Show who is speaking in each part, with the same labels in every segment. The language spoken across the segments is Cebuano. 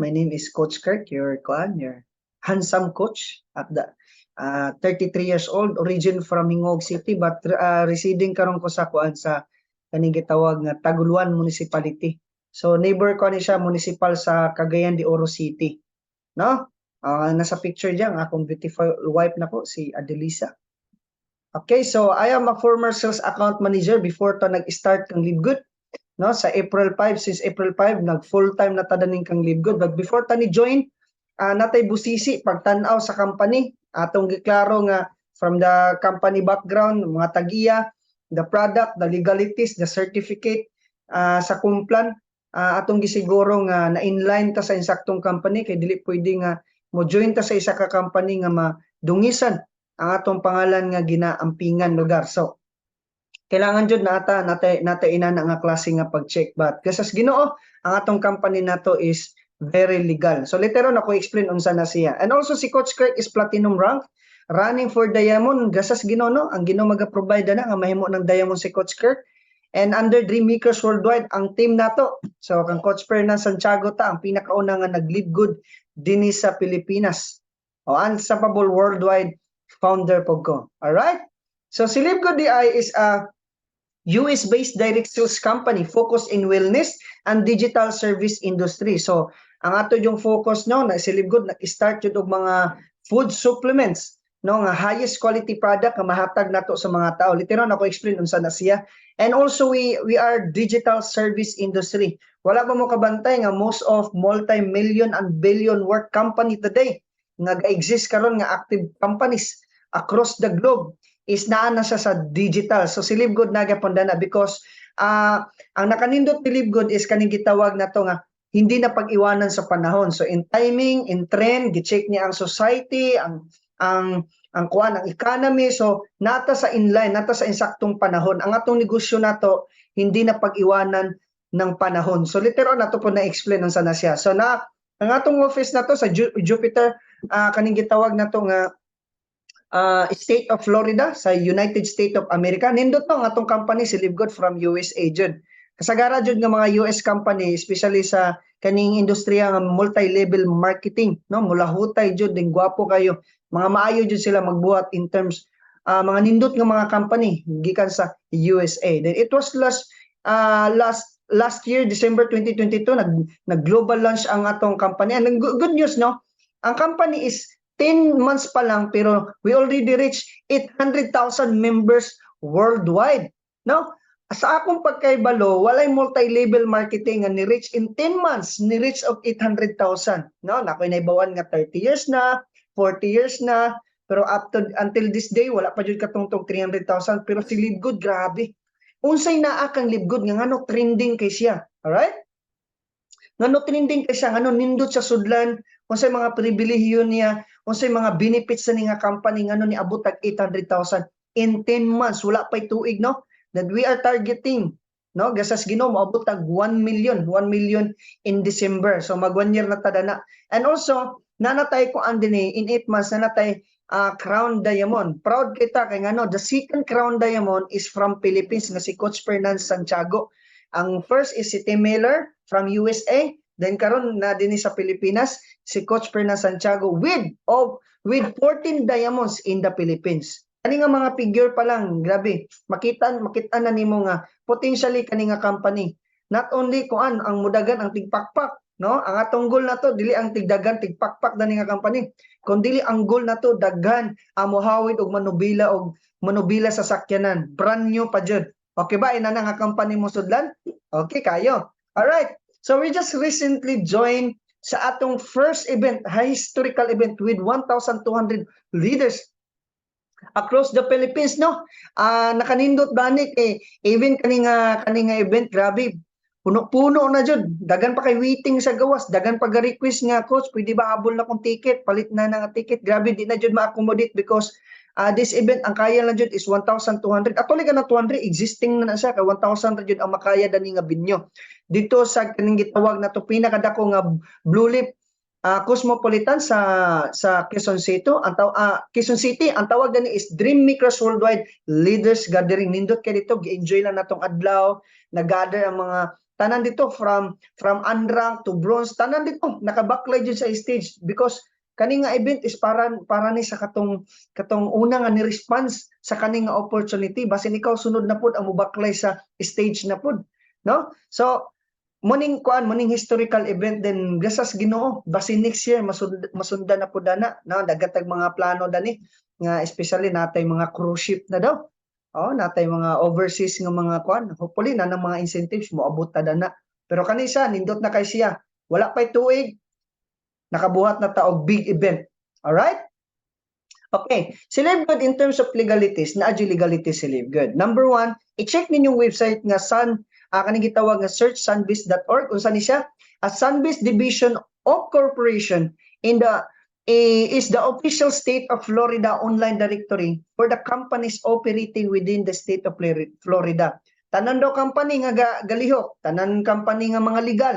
Speaker 1: My name is Coach Kirk, your kuan, your handsome coach at the 33 years old, origin from Gingoog City, but residing karon ko sa kuan, sa kaning gitawag nga Taguluan Municipality. So neighbor ko ni siya municipal sa Cagayan de Oro City. No? Nasa picture diyan ang akong beautiful wife na ko, si Adelisa. Okay, so I am a former sales account manager before to nag-start kang LiveGood. No, sa April 5, since April 5 nag full time na ta daning kang LiveGood. But before ta ni join, natay busisi pagtan-aw sa company, atong giklaro nga from the company background, mga tagiya, the product, the legalities, the certificate sa Complan, atong gisiguro nga na inline ta sa insaktong company kay dili pwede nga mo join ta sa isa ka company nga madungisan ang atong pangalan nga ginaampingan lugar. So kailangan jud nata natay natay inana nga klase nga pag-check, but kasas Ginoo, ang atong company nato is very legal. So later on ako explain unsa na siya. And also si Coach Kirk is platinum rank, running for diamond. Gasas Ginoo, no, ang Ginoo maga-provide na nga mahimo ng diamond si Coach Kirk. And under Dream Makers Worldwide ang team nato. So kang Coach Fernan Santiago ta ang pinakauna nga nag-live good dinhi sa Pilipinas. O unstoppable worldwide founder po ko. Alright? So si Live Good DI is a US-based direct sales company focused in wellness and digital service industry. So ang ato yung focus, no, na si Live Good nag-start jud og mga food supplements, no, nga highest quality product nga mahatag nato sa mga tao. Literal ako explain unsa na siya. And also we are digital service industry. Wala ba mo kabantay nga most of multi-million and billion worth company today nga ga-exist karon nga active companies across the globe is naa na siya sa digital? So si LiveGood nagyapon na because ang nakanindot ni LiveGood is kaning gitawag nato nga hindi na pag-iwanan sa panahon. So in timing, in trend, gi-check niya ang society, ang kuan, ang economy. So nata sa inline, nata sa insaktong panahon. Ang atong negosyo nato hindi na pag-iwanan ng panahon. So literal nato po na-explain unsa na siya. So na ang atong office nato sa Jupiter, kaning gitawag nato nga State of Florida sa United States of America. Nindot no ang atong company si LiveGood from USA jud. Kasagara jud nga mga US company, especially sa kaning industriya nga multi-level marketing, no, mulahutay jud din, gwapo kayo. Mga maayo jud sila magbuhat in terms mga nindot nga mga company gikan sa USA. Then it was last last last year, December 2022, nag global launch ang atong company. And ang good news, no, ang company is 10 months pa lang pero we already reached 800,000 members worldwide, no? Sa akong pagkaibalo, walay multi-level marketing nga ni-reach in 10 months, ni-reach of 800,000, no? Nakoy naibawan nga 30 years na, 40 years na, pero up to until this day wala pa jud katungtong 300,000, pero si LiveGood, grabe. Unsay naa kang LiveGood nga ngano trending kay siya, alright? Ngano trending kay siya, ngano nindot sa sudlan, unsay mga pribilehiyo niya, unsay mga benefits sa ni nga company, ngano niabot tag 800,000 in 10 months, wala pay tuig, no? That we are targeting, no, gasas Ginoo, moabot tag 1 million, 1 million in December. So mag 1 year na ta na. And also nanatay ko ang dinhi in 8 months nanatay Crown Diamond. Proud kita kay ngano the second Crown Diamond is from Philippines nga si Coach Fernan Santiago. Ang first is si Tim Miller from USA. Then karon na dinhi sa Pilipinas si Coach Fernan Santiago with 14 diamonds in the Philippines. Kani nga mga figure pa lang, grabe. Makita makita na nimo nga potentially kani nga company. Not only kuan ang mudagan ang tigpakpak, no? Ang atong goal nato dili ang tigdagan tigpakpak dani nga company. Kun dili ang goal nato daghan ang mohawid og manubila sa sakyanan. Brand new pa jud. Okay ba ina na nga company mo sudlan? Okay kayo. Alright. So we just recently joined sa atong first event, historical event with 1,200 leaders across the Philippines, no? Nakanindot bani eh even kani nga event, grabe, puno-puno na jud. Dagan pa kay waiting sa gawas, dagan pa ga request nga, "Coach, pwede ba habol na kong ticket, palit na nga ticket?" Grabe, di na jud ma-accommodate because this event, ang kaya lang jud is 1,200. Actually ka na 200 existing na na siya kay 1,000 ra jud ang makaya dani nga venue dito sa kaning gitawag na to pinakadako nga Blue Leaf Cosmopolitan sa Quezon City. Ang Quezon City, ang tawag gani is Dream Makers Worldwide Leaders Gathering. Nindot kay dito, gi-enjoy lang natong adlaw, nag-gather ang mga Tanan dito from unranked to bronze, tanan dito nakabaklay jud sa stage because kani nga event is para ni sa katong una nga ni response sa kani nga opportunity. Basin ikaw sunod na pud ang mubaklay sa stage na pud, no? So muning kuan, muning historical event din, grasas Ginoo, basin next year masundan na pud ana, no? Daghan tag mga plano dani nga especially natay mga cruise ship na daw. Oh, natay mga overseas nga mga kuan. Hopefully na ng mga incentives moabot ta dana. Pero kani siya, nindot na kay siya. Wala pay tuig, nakabuhat na ta og big event. All right? Okay, si Live Good, in terms of legalities, naa legalities si Live Good. Number one, i-check ninyong website nga sun kaning gitawag nga search sunbiz.org. Unsa ni siya? A Sunbiz Division of Corporation in the is the official state of Florida online directory for the companies operating within the state of Florida. Tanan daw company nga galihok, tanan company nga mga legal,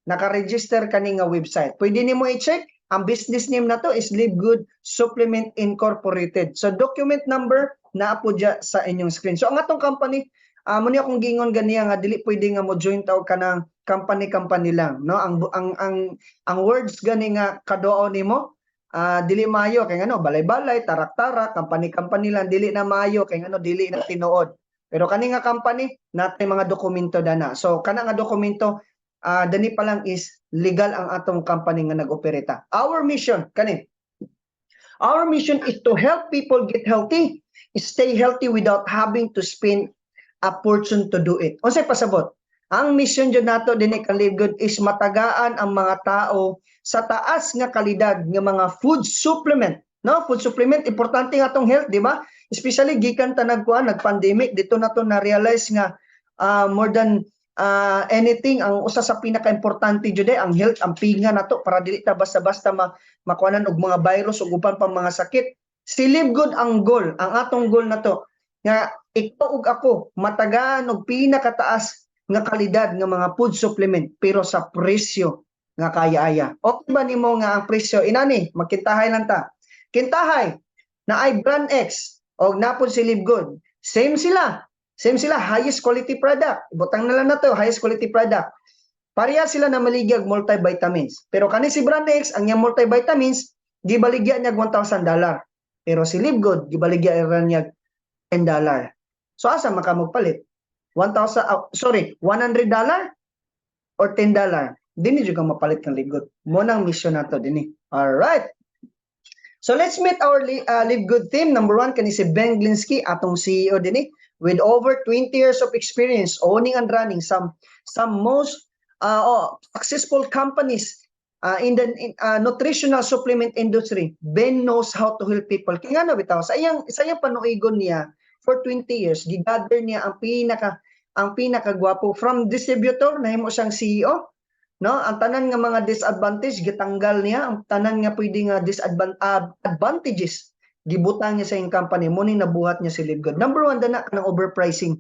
Speaker 1: naka-register kani nga website. Pwede nimo i-check, ang business name na to is Live Good Supplement Incorporated. So document number naa po dya sa inyong screen. So ang atong company, mo ni akong gingon ganiya nga dili pwede nga mo join ta og kanang company company lang, no? Ang words gani nga kaduo nimo, dili maayo kay ngano balay-balay, tarak-tarak, company-company lang, dili na maayo kay ngano dili na tinuod. Pero kani nga company, natay mga dokumento dana. So kana nga dokumento, dani pa lang is legal ang atong company nga nag-operate. Our mission kani. Our mission is to help people get healthy, stay healthy without having to spend a fortune to do it. Unsay pasabot? Ang mission jud nato dinhi kang Live Good is matagaan ang mga tao sa taas nga kalidad nga mga food supplement. No, food supplement, importante nga atong health, di ba? Especially gikan ta nagkuan, nag-pandemic, dito na to na-realize nga more than anything, ang usa sa pinaka-importante jud ang health, ang pinga nato para dili ta basta-basta makuanan og mga virus ug uban pang mga sakit. Si Live Good, ang goal, ang atong goal na to nga ikaw ug ako matagaan og pinakataas nga kalidad nga mga food supplement pero sa presyo nga kaya-aya. Okay ba nimo nga ang presyo inani, magkintahay lang ta. Kintahay na ay brand X og napod si Live Good. Same sila. Same sila, highest quality product. Ibutang na lang nato, highest quality product. Pareha sila na maligyag multivitamins. Pero kani si brand X, ang iyang multivitamins, gibaligya niya $1,000. Pero si Live Good, gibaligya ra niya $10. So asa maka magpalit? 1,000, oh, sorry, $100 or $10? Dini jud kang mapalit kang Live Good. Mo nang mission nato dinhi. All right. So let's meet our Live Good team. Number one, kani si Ben Glinsky, atong CEO dinhi, with over 20 years of experience owning and running some most oh, successful companies in the nutritional supplement industry. Ben knows how to help people. Kaya nga na bitaw, sa iyang panuigon niya for 20 years, gigather niya ang pinakagwapo from distributor nahimo siyang CEO, no? Ang tanan nga mga disadvantage gitanggal niya, ang tanan nga pwede nga advantages gibutang niya sa iyang company. Mo ni nabuhat niya si Live Good. Number one dana, kanang overpricing.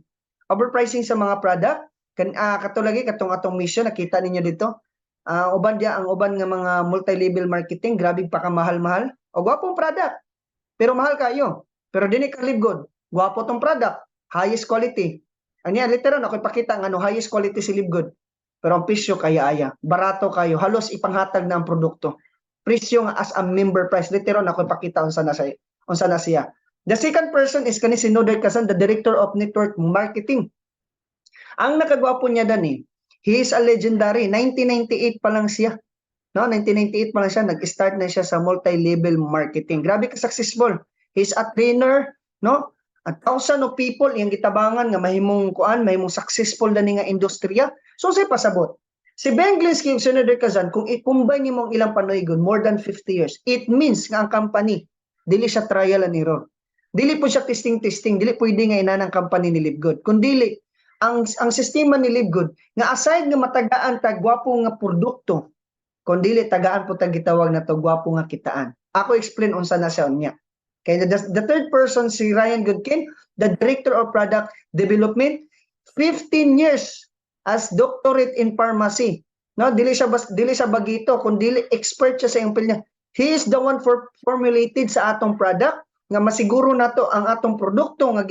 Speaker 1: Overpricing sa mga product kan, katulad katong atong mission, nakita ninyo dito. Uban diya, ang uban nga mga multi-level marketing, grabe pa ka mahal-mahal o gwapong product pero mahal kayo. Pero dinhi ka Live Good, gwapo tong product, highest quality. Anya literal ako ipakita nga no, highest quality si Live Good. Pero ang presyo kaya-aya, barato kayo, halos ipanghatag na ang produkto. Presyo nga as a member price, literal ako ipakita unsa na siya. The second person is kani si Noder Kasan, the director of network marketing. Ang nakagwapo niya dani, he is a legendary. 1998 pa lang siya. No, 1998 pa lang siya nag-start na siya sa multi-level marketing. Grabe ka successful. He's a trainer, no? A thousand of people iyang gitabangan nga mahimong kuan, mahimong successful dani nga industriya. So say pasabot. Si Ben Glinsky ug si Noder Kazan, kung i-combine nimo ang ilang panuigon more than 50 years, it means nga ang company dili siya trial and error. Dili po siya testing testing, dili pwede nga ina ng company ni Live Good. Kun dili ang sistema ni Live Good nga aside nga matagaan tag gwapo nga produkto, kun dili tagaan po tag gitawag na to gwapo nga kitaan. Ako explain unsa na siya unya. Kay the third person si Ryan Goodkin, the director of product development, 15 years as doctorate in pharmacy. No, dili siya bagito kun dili expert siya sa iyang field niya. He is the one for formulated sa atong product nga masiguro nato ang atong produkto nga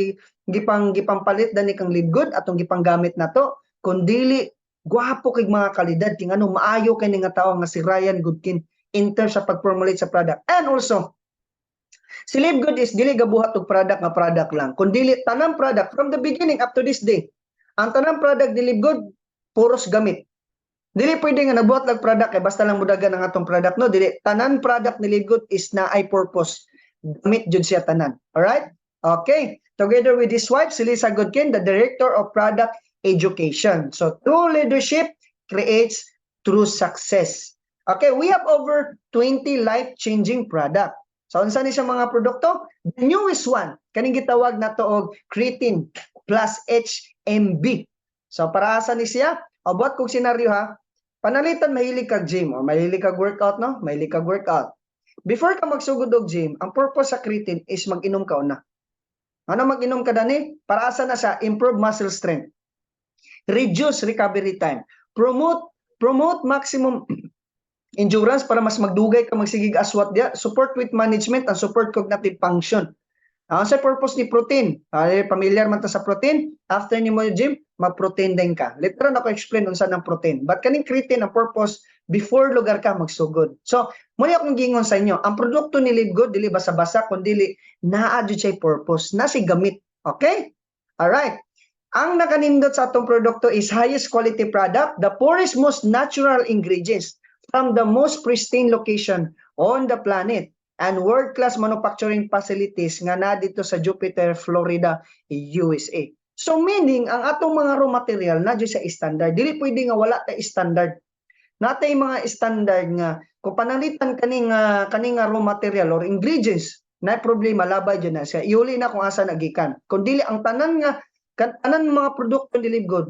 Speaker 1: gipampalit dani kang Live Good, atong gipanggamit nato kun dili Gwapo kay mga kalidad kay ano maayo kay ni nga tawo nga si Ryan Goodkin in terms sa pag-formulate sa product. And also, si Live Good is dili gabuhat og product nga product lang. Kun dili tanang product from the beginning up to this day. Ang tanang product ni Live Good puros gamit. Dili pwede nga nagbuhat lang product kay basta lang mudagan ang atong product, no. Dili, tanan product ni Live Good is naay purpose. Gamit jud siya tanan. Alright? Okay. Together with his wife, si Lisa Goodkin, the Director of Product Education. So, true leadership creates true success. Okay, we have over 20 life-changing product. So, unsa ni siya mga produkto? The newest one, kaning gitawag nato og Creatine plus HMB. So, para asa ni siya? O, buhat kog senaryo ha. Panalitan mahilig kag gym or mahilig kag workout, no? Mahilig kag workout. Before ka magsugod og gym, ang purpose sa creatine is mag-inom ka una. Ano mag-inom ka dani? Para asa na siya? Improve muscle strength. Reduce recovery time. Promote maximum endurance para mas magdugay ka magsigig aswat diya. Support weight management and support cognitive function. Ang sa purpose ni protein, ay familiar man ta sa protein, after nimo gym, mag-protein din ka. Later on ako explain unsa ng protein. But kaning creatine, ang purpose before lugar ka magsugod. So, mao akong giingon sa inyo, ang produkto ni Live Good dili basa-basa kun dili naa jud siya purpose, na si gamit. Okay? Alright. Ang nakanindot sa atong produkto is highest quality product, the poorest, most natural ingredients from the most pristine location on the planet and world-class manufacturing facilities nga na dito sa Jupiter, Florida, USA. So meaning, ang atong mga raw material na sa standard. Dili pwede nga wala ta standard. Natay mga standard nga kung pananglitan kani nga raw material or ingredients na problema, labay dyan na siya. Iuli na kung asa nagikan. Kung dili ang tanan nga tanan mga produkto ni Live Good,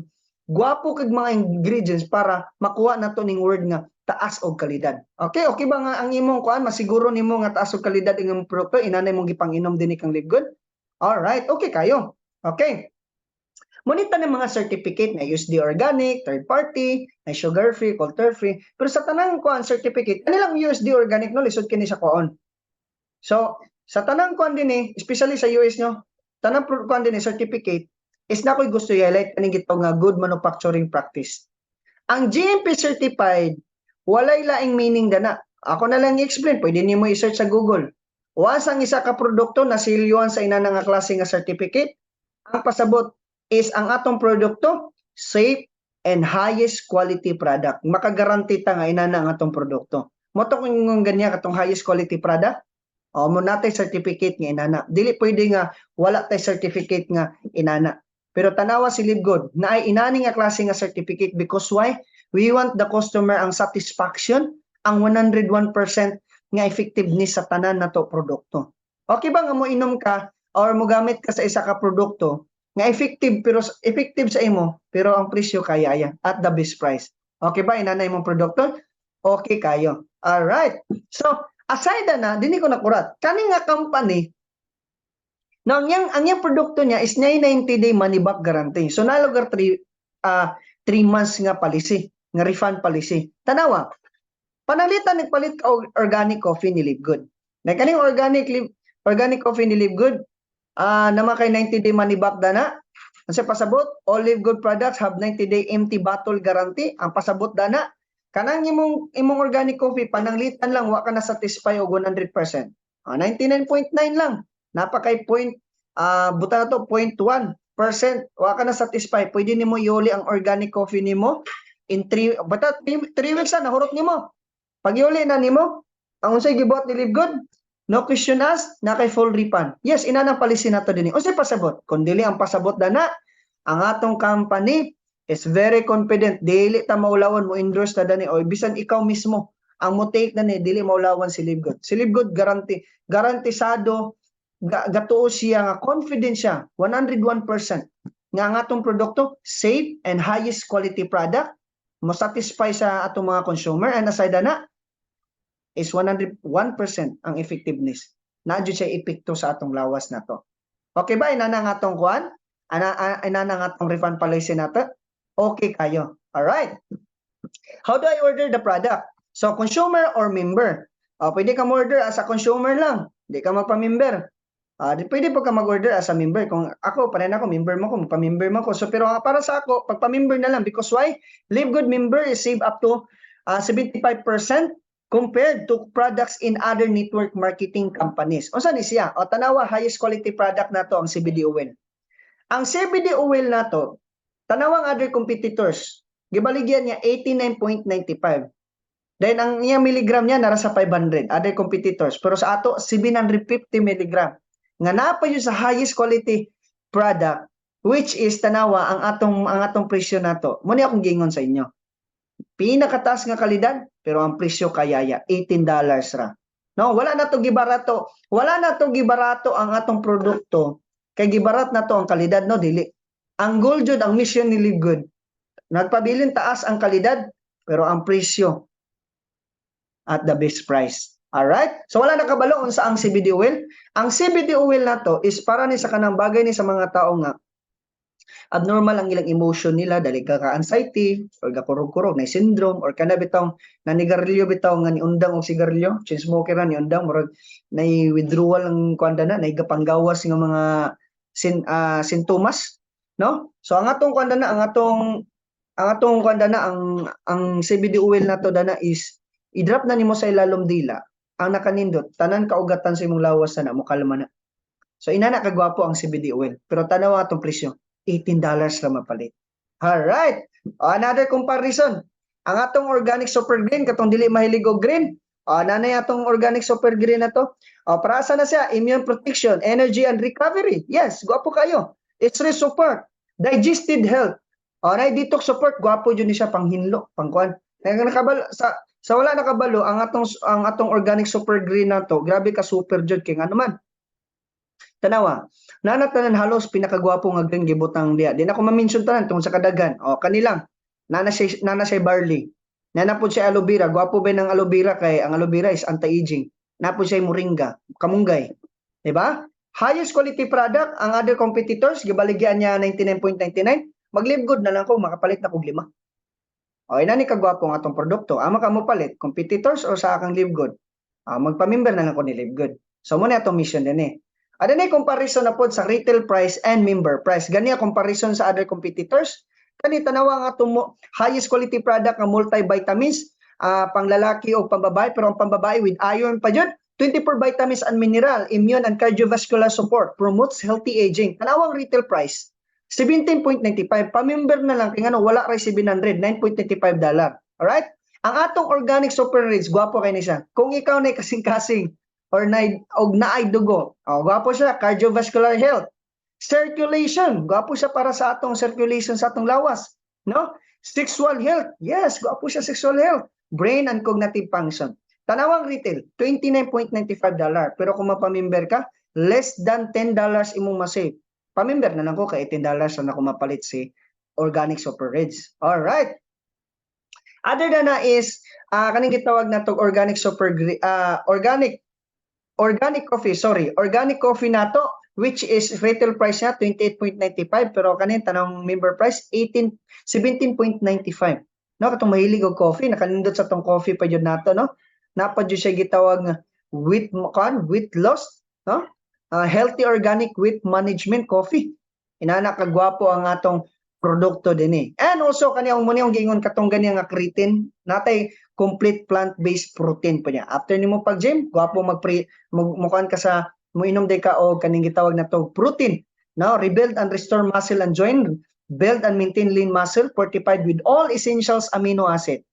Speaker 1: gwapo kag mga ingredients para makuha nato ning word nga taas og kalidad. Okay ba nga ang imong kuan masiguro nimo nga taas og kalidad ang imong produkto inanay mong gipanginom dinhi kang Live Good? All right, okay kayo. Okay. Munita ng mga certificate na USD organic, third party, na sugar free, culture free. Pero sa tanang kuan certificate, kanilang USD organic, no, lisod kini sa kuan. So, sa tanang kuan din eh, especially sa US, no, tanang kuan din eh, certificate is na ko'y gusto i-highlight kaning gitawag nga good manufacturing practice. Ang GMP certified, walay laing meaning dana. Ako na lang i-explain, pwede nimo i-search sa Google. Once ang isa ka produkto na silyuan sa ina nga klase nga certificate, ang pasabot is ang atong produkto safe and highest quality product. Makagaranti ta nga inana ang atong produkto. Mo to kung ganyan katong highest quality product, o mo natay certificate nga inana. Dili pwede nga wala tay certificate nga inana. Pero tanawa si Live Good na ay inani nga klase nga certificate because why? We want the customer ang satisfaction, ang 101% nga effectiveness sa tanan na to produkto. Okay ba nga mo inom ka or mo gamit ka sa isa ka produkto nga effective, pero effective sa imo pero ang presyo kaya ya at the best price? Okay ba inanay mong produkto? Okay kayo. All right. So, aside na dinhi ko nakurat. Kani nga company na ang yang produkto niya is 90-day money back guarantee. So nalugar 3 months nga policy, nga refund policy. Tanawa. Panalitan nagpalit ka og organic coffee ni Live Good. Na kaning organic coffee ni Live Good naman kay 90-day money back dana. Ang sa pasabot, all Live Good products have 90-day empty bottle guarantee. Ang pasabot dana, kanang imong organic coffee pananglitan lang wa ka na satisfy og 100%. 99.9 lang. Napakay point buta na to 0.1% wa ka na satisfy, pwede nimo iuli ang organic coffee nimo in 3 bata 3 weeks na nahurot nimo. Pag iuli na nimo, ang unsay gibuhat ni Live Good, no question asked, na kay full refund. Yes, ina nang policy nato dinhi. Unsay pasabot? Kun dili, ang pasabot dana, ang atong company is very confident dili ta maulawan mo endorse ta dani o bisan ikaw mismo ang mo take na ni, dili maulawan si Live Good. Si Live Good guarantee, garantisado, gatuo siya nga confident siya 101% nga ang atong produkto safe and highest quality product mo satisfy sa atong mga consumer, and aside na is 101% ang effectiveness na jud siya epekto sa atong lawas nato. Okay ba inana nga atong kuan ana, inana nga atong refund policy nato? Okay kayo. All right. How do I order the product? So consumer or member? O, pwede ka mo order as a consumer lang, di ka magpa-member. Di pwede po ka mag-order as a member. Kung ako, pareho ako, member mo ko, magpa-member mo ko. So, pero para sa ako, pagpa-member na lang. Because why? Live Good member is save up to 75% compared to products in other network marketing companies. Unsa ni siya? O tanawa, highest quality product nato ang CBD oil. Ang CBD oil nato, tanawang other competitors, gibaligyan niya 89.95. Then ang iya milligram niya nara sa 500, other competitors. Pero sa ato 750 milligram. Nga naa pa yun sa highest quality product, which is tanawa ang atong presyo nato. Mo ni akong giingon sa inyo. Pinakataas nga kalidad pero ang presyo kayaya, $18 ra. No, wala na to gibarato. Wala na to gibarato ang atong produkto kay gibarat na to ang kalidad, no, dili. Ang goal jud, ang mission ni Live Good, nagpabilin taas ang kalidad pero ang presyo at the best price. Alright? So wala nakabalo unsa ang CBD oil. Ang CBD oil nato is para ni sa kanang bagay ni sa mga tao nga abnormal ang ilang emotion nila, dali ka ka anxiety or gakurog-kurog na syndrome or kana bitong nanigarilyo bitaw nga niundang og sigarilyo, chain smoker na niundang, murag nay withdrawal ang kuan na, nay gapanggawas nga mga sintomas, no? So ang atong kuan na, ang atong kuan na, ang CBD oil nato dana is i-drop na nimo sa ilalom dila. Ang nakanindot, tanan kaugatan sa imong lawas na mokalma na. So inana kagwapo ang CBD oil, pero tanawa atong presyo, $18 ra mapalit. Alright. Another comparison. Ang atong organic super green, katong dili mahilig og green, nanay atong organic super green na to. Para sa na siya, immune protection, energy and recovery. Yes, gwapo kayo. Stress support, digested health. Na detox support, gwapo jud ni siya panghinlo, pangkuan. Kaya nakabalo sa wala nakabalo, ang atong organic super green na to, grabe ka super jud kay ngano man. Tanawa, nana tanan halos pinakagwapo nga green gibutang diya. Di na ko ma-mention tanan tungod sa kadaghan. O kanilang nana siya barley. Nana po siya aloe vera, gwapo ba ng aloe vera kay ang aloe vera is anti-aging. Na po siya moringa, kamunggay. Di ba? Highest quality product, ang other competitors gibaligyan niya 99.99. Mag-Live Good na lang ko, makapalit na kog lima. O ina ni kagwapo ang atong produkto. Ama ka mo palit, competitors o sa akang Live Good? Magpa-member na lang ko ni Live Good. So mo na atong mission din eh. Ada na comparison na pod sa retail price and member price. Gani ang comparison sa other competitors. Kani tanawa nga atong highest quality product nga multivitamins, panglalaki o pambabae, pero ang pambabae with iron pa jud. 24 vitamins and mineral, immune and cardiovascular support, promotes healthy aging. Tanawang retail price, 17.95. Pa-member na lang kay ngano wala ray 700, $9.95. Alright? Ang atong organic super rich, gwapo kay ni siya. Kung ikaw na kasing-kasing or na og naay dugo, oh, gwapo siya, cardiovascular health. Circulation, gwapo siya para sa atong circulation sa atong lawas, no? Sexual health, yes, gwapo siya sexual health. Brain and cognitive function. Tanawang retail, $29.95. Pero kung mapamember ka, less than $10 imong masave. Pamember na lang ko kay $18 na ako mapalit si Organic Super Reds. Alright. Other than na is kaning gitawag na tog organic super organic organic coffee, sorry, organic coffee nato, which is retail price niya 28.95, pero kanin tanong member price 18 17.95, no? Katong mahilig og coffee, nakanindot sa tong coffee pa jud nato, no? Napa jud siya gitawag nga weight kan weight loss, no? Healthy organic weight management coffee. Inana kagwapo ang atong produkto dinhi. And also kani ang mo ni ang giingon katong gani nga creatine natay, complete plant-based protein pa niya. After nimo pag gym, gwapo mag pre mukuan ka sa moinom day ka og kaning gitawag na to protein, no? Rebuild and restore muscle and joint, build and maintain lean muscle, fortified with all essentials amino acid.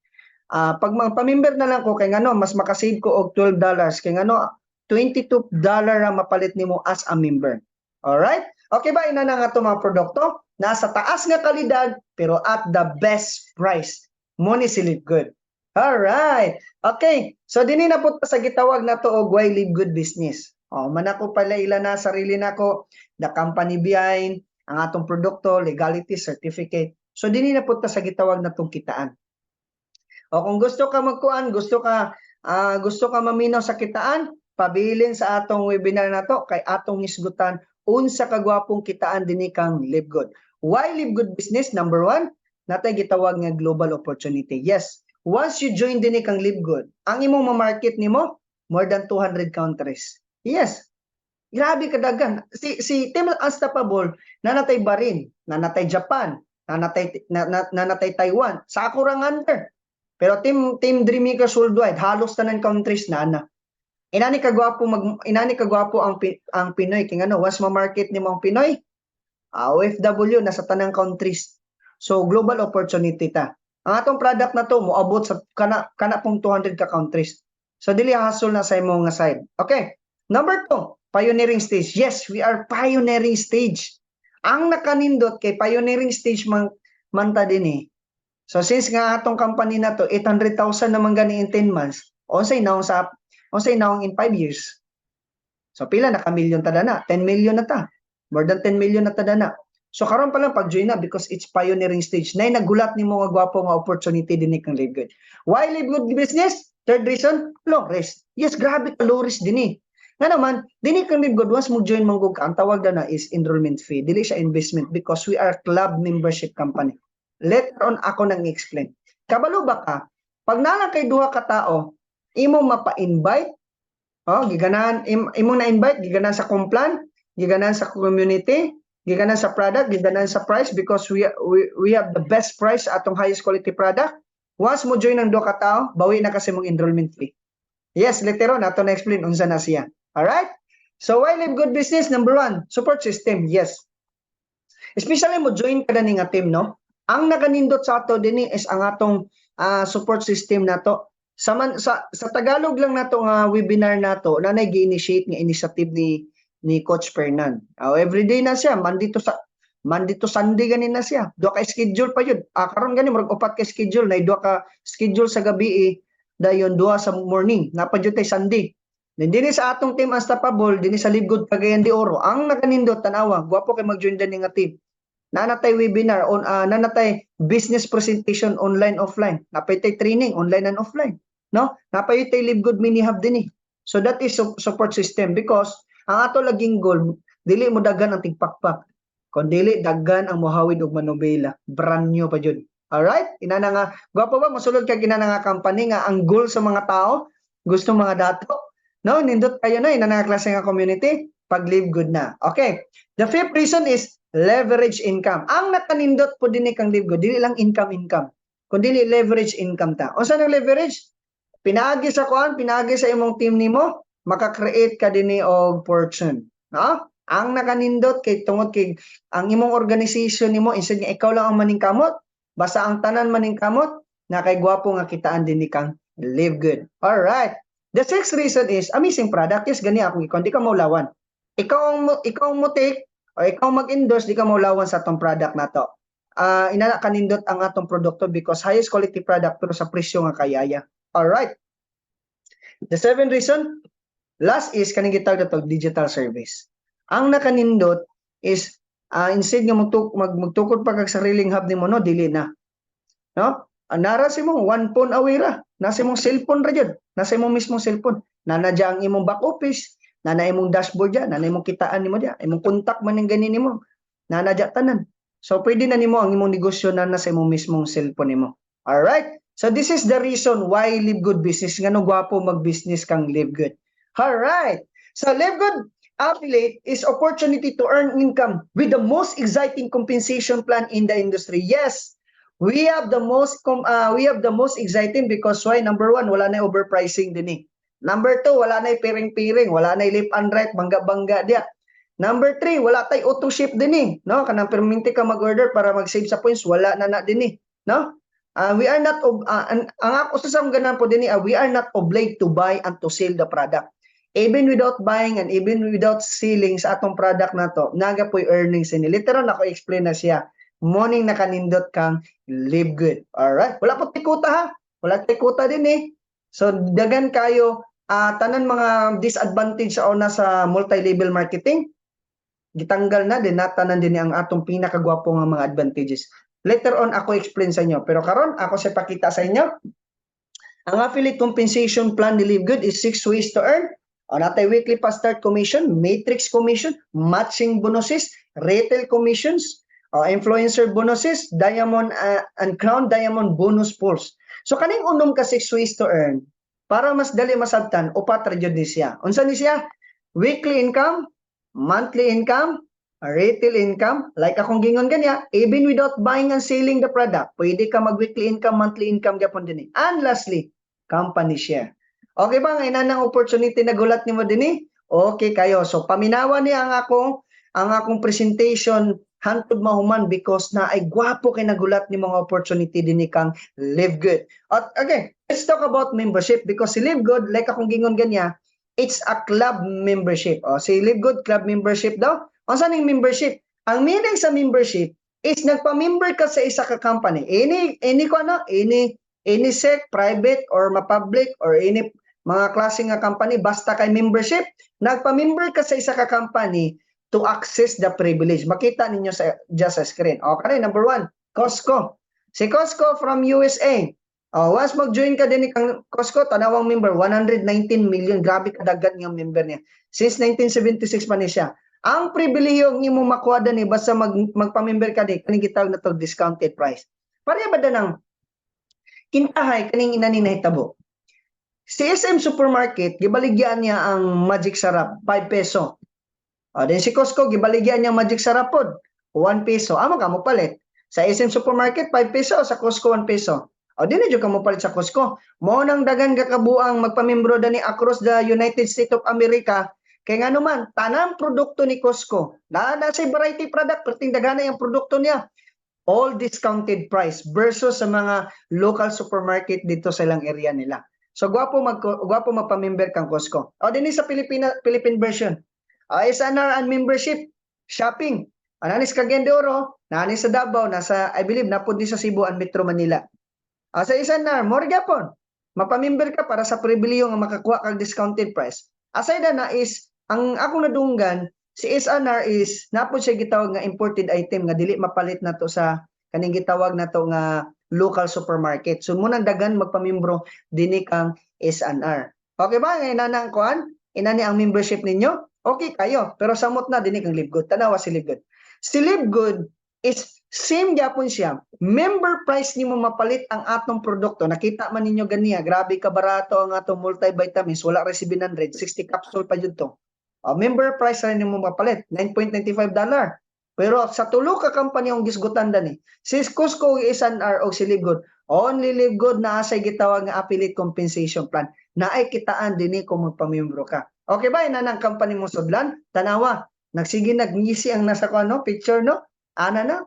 Speaker 1: Pag mga pamember na lang ko kay ngano mas makasave ko og $12 kay ngano $22 ra mapalit nimo as a member. Alright? Okay ba ina na nga to mga produkto? Nasa taas nga kalidad pero at the best price. Mo ni si Live Good. Alright. Okay. So dinhi na po ta sa gitawag na to og why Live Good business. Oh, man ako pala ila na sarili nako, the company behind, ang atong produkto, legality certificate. So dinhi na po ta sa gitawag na tong kitaan. O kung gusto ka magkuan, gusto ka maminaw sa kitaan, pabilin sa atong webinar nato kay atong hisgutan unsa kagwapong kitaan dinhi kang Live Good. Why Live Good business? Number one, natay gitawag nga global opportunity. Yes, once you join dinhi kang Live Good, ang imong ma-market nimo more than 200 countries. Yes. Grabe kadaghan. Si Team Unstoppable, naa na tay Bahrain, naa na tay Japan, naa na tay Taiwan. Sa ako rang under. Pero Team Dreammakers Worldwide, halos tanan countries na na. Inani kagwapo ang Pinoy kay ngano, once ma-market nimo ang Pinoy, OFW nasa tanang countries. So global opportunity ta. Ang atong product na to moabot sa kana pong 200 ka countries. So dili hassle na sa imo nga side. Okay. Number 2, pioneering stage. Yes, we are pioneering stage. Ang nakanindot kay pioneering stage man manta din eh. So since nga atong company na to 800,000 naman gani in 10 months, unsay naong in 5 years? So pila na ka million ta na? 10 million na ta. More than 10 million na ta na. So karon pa lang pag-join na because it's pioneering stage. Nay nagulat nimo nga gwapo nga opportunity din kang Live Good. Why Live Good business? Third reason, low risk. Yes, grabe ka low risk din eh. Nga naman, dinhi kang Live Good, once mo join manggug ka, ang tawag na is enrollment fee. Dili siya investment because we are club membership company. Later on ako nang explain. Kabalo ba ka? Pag naa kay duha ka tao, imo mapa-invite, oh, giganahan imong na-invite, giganahan sa complan, giganahan sa community, giganahan sa product, giganahan sa price because we have the best price, atong highest quality product. Once mo join ang duha ka tao, bawi na kasi mong enrollment fee. Yes, later on ato na explain unsa na siya. Alright? So why Live Good business? Number one, support system. Yes. Especially mo join ka na ni nga team, no? Ang nakanindot sa ato dinhi is ang atong support system nato. Sa Tagalog lang nato nga webinar nato na gi-initiate nga initiative ni Coach Fernan. Everyday na siya, Monday to Sunday gani na siya. Duha ka schedule pa yun. Karon gani murag upat ka schedule na, duha ka schedule sa gabi eh, dayon duha sa morning. Naa pa jud tay Sunday. Then dinhi sa atong Team Unstoppable, dinhi sa Live Good Cagayan de Oro, ang nakanindot, tanawa, gwapo kay mag-join din nga team. Naa na tay webinar on naa na tay business presentation online, offline. Naa pay tay training online and offline, no? Naa pay tay Live Good mini hub din eh. So that is support system because ang ato laging goal, dili mo daghan ang tigpakpak. Kon dili daghan ang mohawid og manobela, brand new pa jud. Alright? Inana nga, gwapo ba mosulod kag inana nga company nga ang goal sa mga tao gusto mga dato? No, nindot kayo na inana nga klase nga community pag Live Good na. Okay. The fifth reason is leverage income. Ang nakanindot po din kang Live Good, dili lang income income, kundi leverage income ta. Unsa nang leverage? Pinaagi sa kuan, pinaagi sa imong team nimo, maka-create ka dinhi og fortune. No? Ang nakanindot kay tungod kay ang imong organization nimo, instead nga ikaw lang ang maningkamot, basta ang tanan maningkamot, na kay gwapo nga kitaan din ni kang Live Good. All right. The sixth reason is amazing product. Yes, gani akong ikaw, di ka maulawan. Ikaw ang mo take o ikaw mag-endorse, di ka maulawan sa atong product na to. Inana kanindot ang atong produkto because highest quality product pero sa presyo nga kayaya. All right. The seventh reason, last, is kaning gitawag nato digital service. Ang nakanindot is instead nga magtukod pa kag sariling hub nimo, no, dili na. No? Nara sa imong one phone away ra. Nasa imong cellphone ra jud. Nasa imong mismong cellphone. Nana dya ang imong back office, nana imong dashboard dya, nana imong kitaan nimo dya, imong contact man ning gani nimo. Nana dya tanan. So pwede na nimo ang imong negosyo na nasa imong mismong cellphone nimo. All right? So this is the reason why Live Good business, ngano gwapo mag-business kang Live Good. All right. So Live Good affiliate is opportunity to earn income with the most exciting compensation plan in the industry. Yes, we have the most exciting because why? Number one, wala na overpricing din eh. Number two, wala na piring-piring, wala na left and right, bangga-bangga diya. Number three, wala tay auto ship din eh. No? Kanang perminti ka mag-order para mag-save sa points, wala na na din eh. No? We are not ang ako sa ganahan po din eh, we are not obliged to buy and to sell the product. Even without buying and even without selling sa atong product na to, naga po'y earnings ini. Literal ako explain na siya. Morning nakanindot kang Live Good. Alright? Wala po tikuta ha. Wala tikuta din eh. So dagan kayo tanan mga disadvantage sa una sa multi-level marketing gitanggal na din natanan din ang atong pinakagwapo nga mga advantages. Later on ako explain sa inyo. Pero karon ako sa pakita sa inyo. Ang affiliate compensation plan ni Live Good is six ways to earn. O natay weekly fast start commission, matrix commission, matching bonuses, retail commissions, influencer bonuses, diamond and crown diamond bonus pools. So kaning unom ka six ways to earn, para mas dali masabtan, upat ra jud ni siya. Unsa ni siya? Weekly income, Monthly income, retail income, like akong gingon ganiha, even without buying and selling the product, pwede ka mag weekly income, monthly income gyapon dinhi. And lastly, company share. Okay ba nga inanang opportunity na gulat nimo dinhi? Okay kayo. So paminawa ni ang akong presentation hantod mahuman because na ay gwapo kay nagulat ni mga opportunity dinhi kang Live Good. At okay, let's talk about membership because si Live Good, like akong gingon ganiha, it's a club membership. O, si Live Good club membership daw. Unsa ning membership? Ang meaning sa membership is nagpa-member ka sa isa ka company. Any ko ano, any sec, private or ma-public or any mga klase nga company, basta kay membership, nagpa-member ka sa isa ka company to access the privilege. Makita ninyo sa just sa screen. Okay, number one, Costco. Si Costco from USA. Oh, once mag-join ka din kang Costco, tanawang member, 119 million. Grabe kadagan nga member niya. Since 1976 pa ni siya. Ang pribilehiyo ng imo makuha ni basta magpa-member ka di kaning gitawag na to discounted price. Pareha ba da ng kintahay kaning inani nahitabo? Si SM Supermarket, gibaligyan niya ang Magic Sarap, 5 peso. O, then si Costco, gibaligyan niya ang Magic Sarap pod, 1 peso. Amo ka mo palit? Sa SM Supermarket, 5 peso. Sa Costco, 1 peso. O, di na jud ka mo palit sa Costco. Mao nang dagan ka kabuang magpamembro dani across the United States of America. Kay nga naman, tanang produkto ni Costco, na sa variety product, perting daghan yung produkto niya. All discounted price versus sa mga local supermarket dito sa ilang area nila. So gwapo magpa-member kang Costco. O dinhi sa Pilipina, Philippine version. SNR and membership shopping. Anani sa Cagayan de Oro, naani sa Davao, nasa, I believe napud ni sa Cebu and Metro Manila. Sa SNR, more gyapon. Mapamember ka para sa pribilehiyo nga makakuha kag discounted price. Aside na is ang akong nadunggan, si SNR is napod siya gitawag nga imported item nga dili mapalit nato sa kaning gitawag nato nga local supermarket. So mo nang dagan magpamembro dinhi kang SNR. Okay ba? Ngayon na ang kuan? Inani ang membership ninyo? Okay kayo. Pero samot na dinhi kang Live Good. Tanawa si Live Good. Si Live Good is same gyapon siya. Member price nimo mapalit ang atong produkto. Nakita man ninyo ganiya, grabe ka barato ang atong multivitamins. Wala ra 700, 60 capsule pa jud to. Member price ra nimo mapalit, $9.95. Pero sa tulo ka company ang gisgutan dani. Si Costco, SNR o si Live Good. Only Live Good naa say gitawag nga affiliate compensation plan. Naay kitaan dinhi kung magpamembro ka. Okay ba? Ina ng company mo sudlan? Tanawa. Nagsige nagngisi ang nasa ko ano, picture, no? Ana na.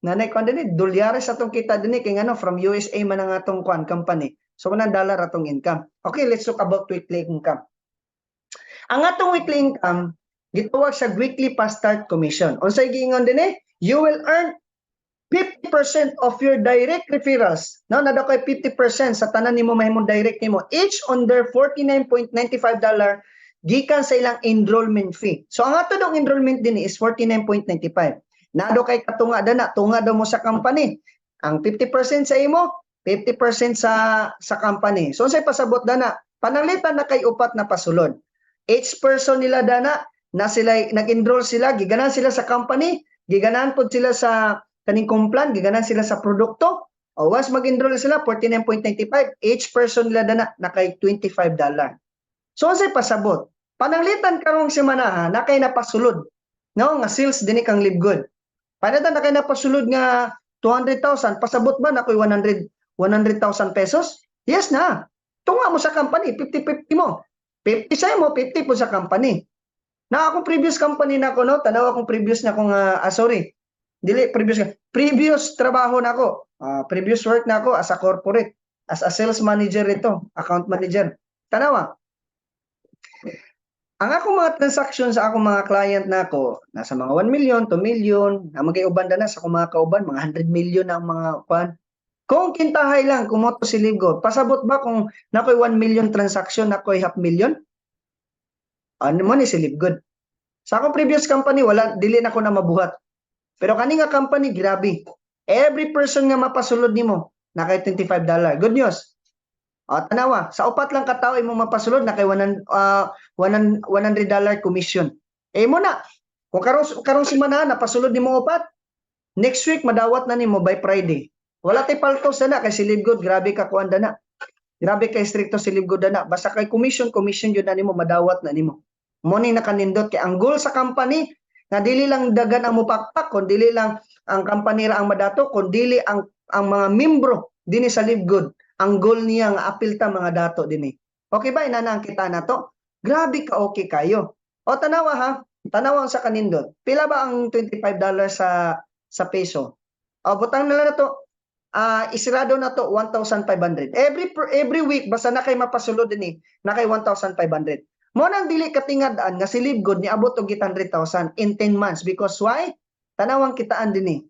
Speaker 1: Nanay kuan dinhi, dolyares atong kita dinhi kay ngano from USA man ang atong kuan company. So kanang dollar atong income. Okay, let's talk about weekly income. Ang atong weekly income gitawag sa weekly fast start commission. Unsay giingon dinhi? You will earn 50% of your direct referrals. No, na daw kay 50% sa tanan nimo mahimong direct nimo. Each on their $49.95 gikan sa ilang enrollment fee. So ang ato dong enrollment din is 49.95. Na daw kay katunga dana, tunga daw mo sa company. Ang 50% sa imo, 50% sa company. So unsay pasabot dana? Pananglitan na kay upat na pasulod. Each person nila dana na sila nag-enroll sila, giganan sila sa company, giganan pod sila sa kaning complan, giganan sila sa produkto. O once mag-enroll sila 49.95, each person nila dana na kay $25. So unsay pasabot? Pananglitan karong semana ha, na kay napasulod. No, nga sales dinhi kang Live Good. Pananglitan na kay napasulod nga 200,000, pasabot ba na koy 100 100,000 pesos? Yes na. Tunga mo sa company, 50-50 mo. 50 sa mo, 50 po sa company. Na akong previous company na ako, no? Tanaw akong previous na akong, sorry. Dili, previous, previous trabaho na ako. Previous work na ako as a corporate. As a sales manager ito, account manager. Tanawa. Ang akong mga transaction sa akong mga client na ako, nasa mga 1 million, 2 million, na mga uban na sa akong mga kauban, mga 100 million na ang mga kwan. Kung kintahay lang, kung mo to si Live Good, pasabot ba kung nakoy 1 million transaction, nakoy half million? Ano mo ni si Live Good? Sa akong previous company, wala, dili na ko na mabuhat. Pero kani nga company, grabe. Every person nga mapasulod nimo, nakay $25. Good news. O, tanawa, sa upat lang katao imo mapasulod, nakay 100, $100 commission. Eh mo na. Kung karong karong semana napasulod nimo upat, next week madawat na nimo by Friday. Wala tay paltos na kay si Live Good, grabe ka kuan na. Grabe kay stricto si Live Good na. Basta kay commission, commission yun na nimo, madawat na nimo. Mo ni nakanindot kay ang goal sa company nga dili lang dagan ang mupakpak, kun dili lang ang company ra ang madato, kun dili ang mga membro dinhi sa Live Good. Ang goal niya nga apil ta mga dato dinhi. Okay ba inana ang kita nato? Grabe ka okay kayo. O tanawa ha, tanawa ang sa kanindot. Pila ba ang $25 sa peso? O butang na lang nato, isirado na to 1,500. Every week basta na kay mapasulod dinhi, na kay 1,500. Mo nang dili katingad-an nga si Live Good niabot og 800,000 in 10 months, because why? Tanawang kitaan dinhi.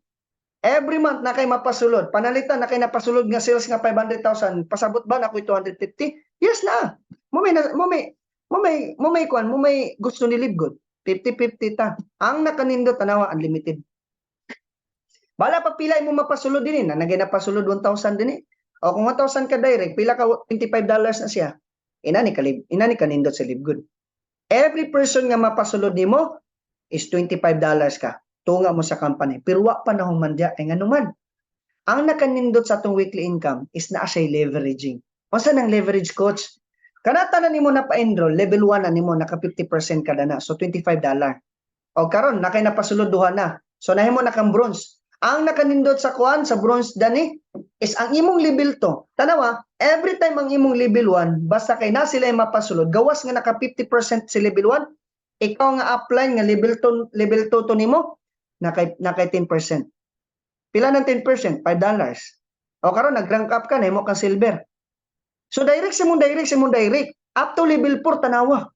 Speaker 1: Every month na kay mapasulod. Panalitan na kay napasulod nga sales nga 500,000, pasabot ba na ako'y 250? Yes na. Mo may kuan, mo may gusto ni Live Good. 50-50 ta. Ang nakanindot, tanawa, unlimited. Bala pa pila mo mapasulod din na nagay napasulod 1,000 din eh. O kung 1,000 ka direct, pila ka $25 na siya. Ina ni kanindot sa Live Good. Every person nga mapasulod nimo is $25 ka. Tunga mo sa company. Pero wa pa na human diya kay ngano man. Ang nakanindot sa atong weekly income is naa siya leveraging. Unsa nang leverage, coach? Kana tanan nimo na pa-enroll, level 1 na nimo, naka 50% kada na. So $25. O karon na kay napasulod duha na. So nahimo na kang bronze. Ang nakanindot sa kuan sa bronze dani is ang imong level 2. Tanawa, every time ang imong level 1, basta kay na sila mapasulod, gawas nga naka 50% si level 1, ikaw nga upline nga level 2, level 2 to nimo, nakay 10%. Pila ng 10%? $5. O karon nag-rank up ka, nahimo kang silver. So direct sa mong direct sa mong direct up to level 4, tanawa.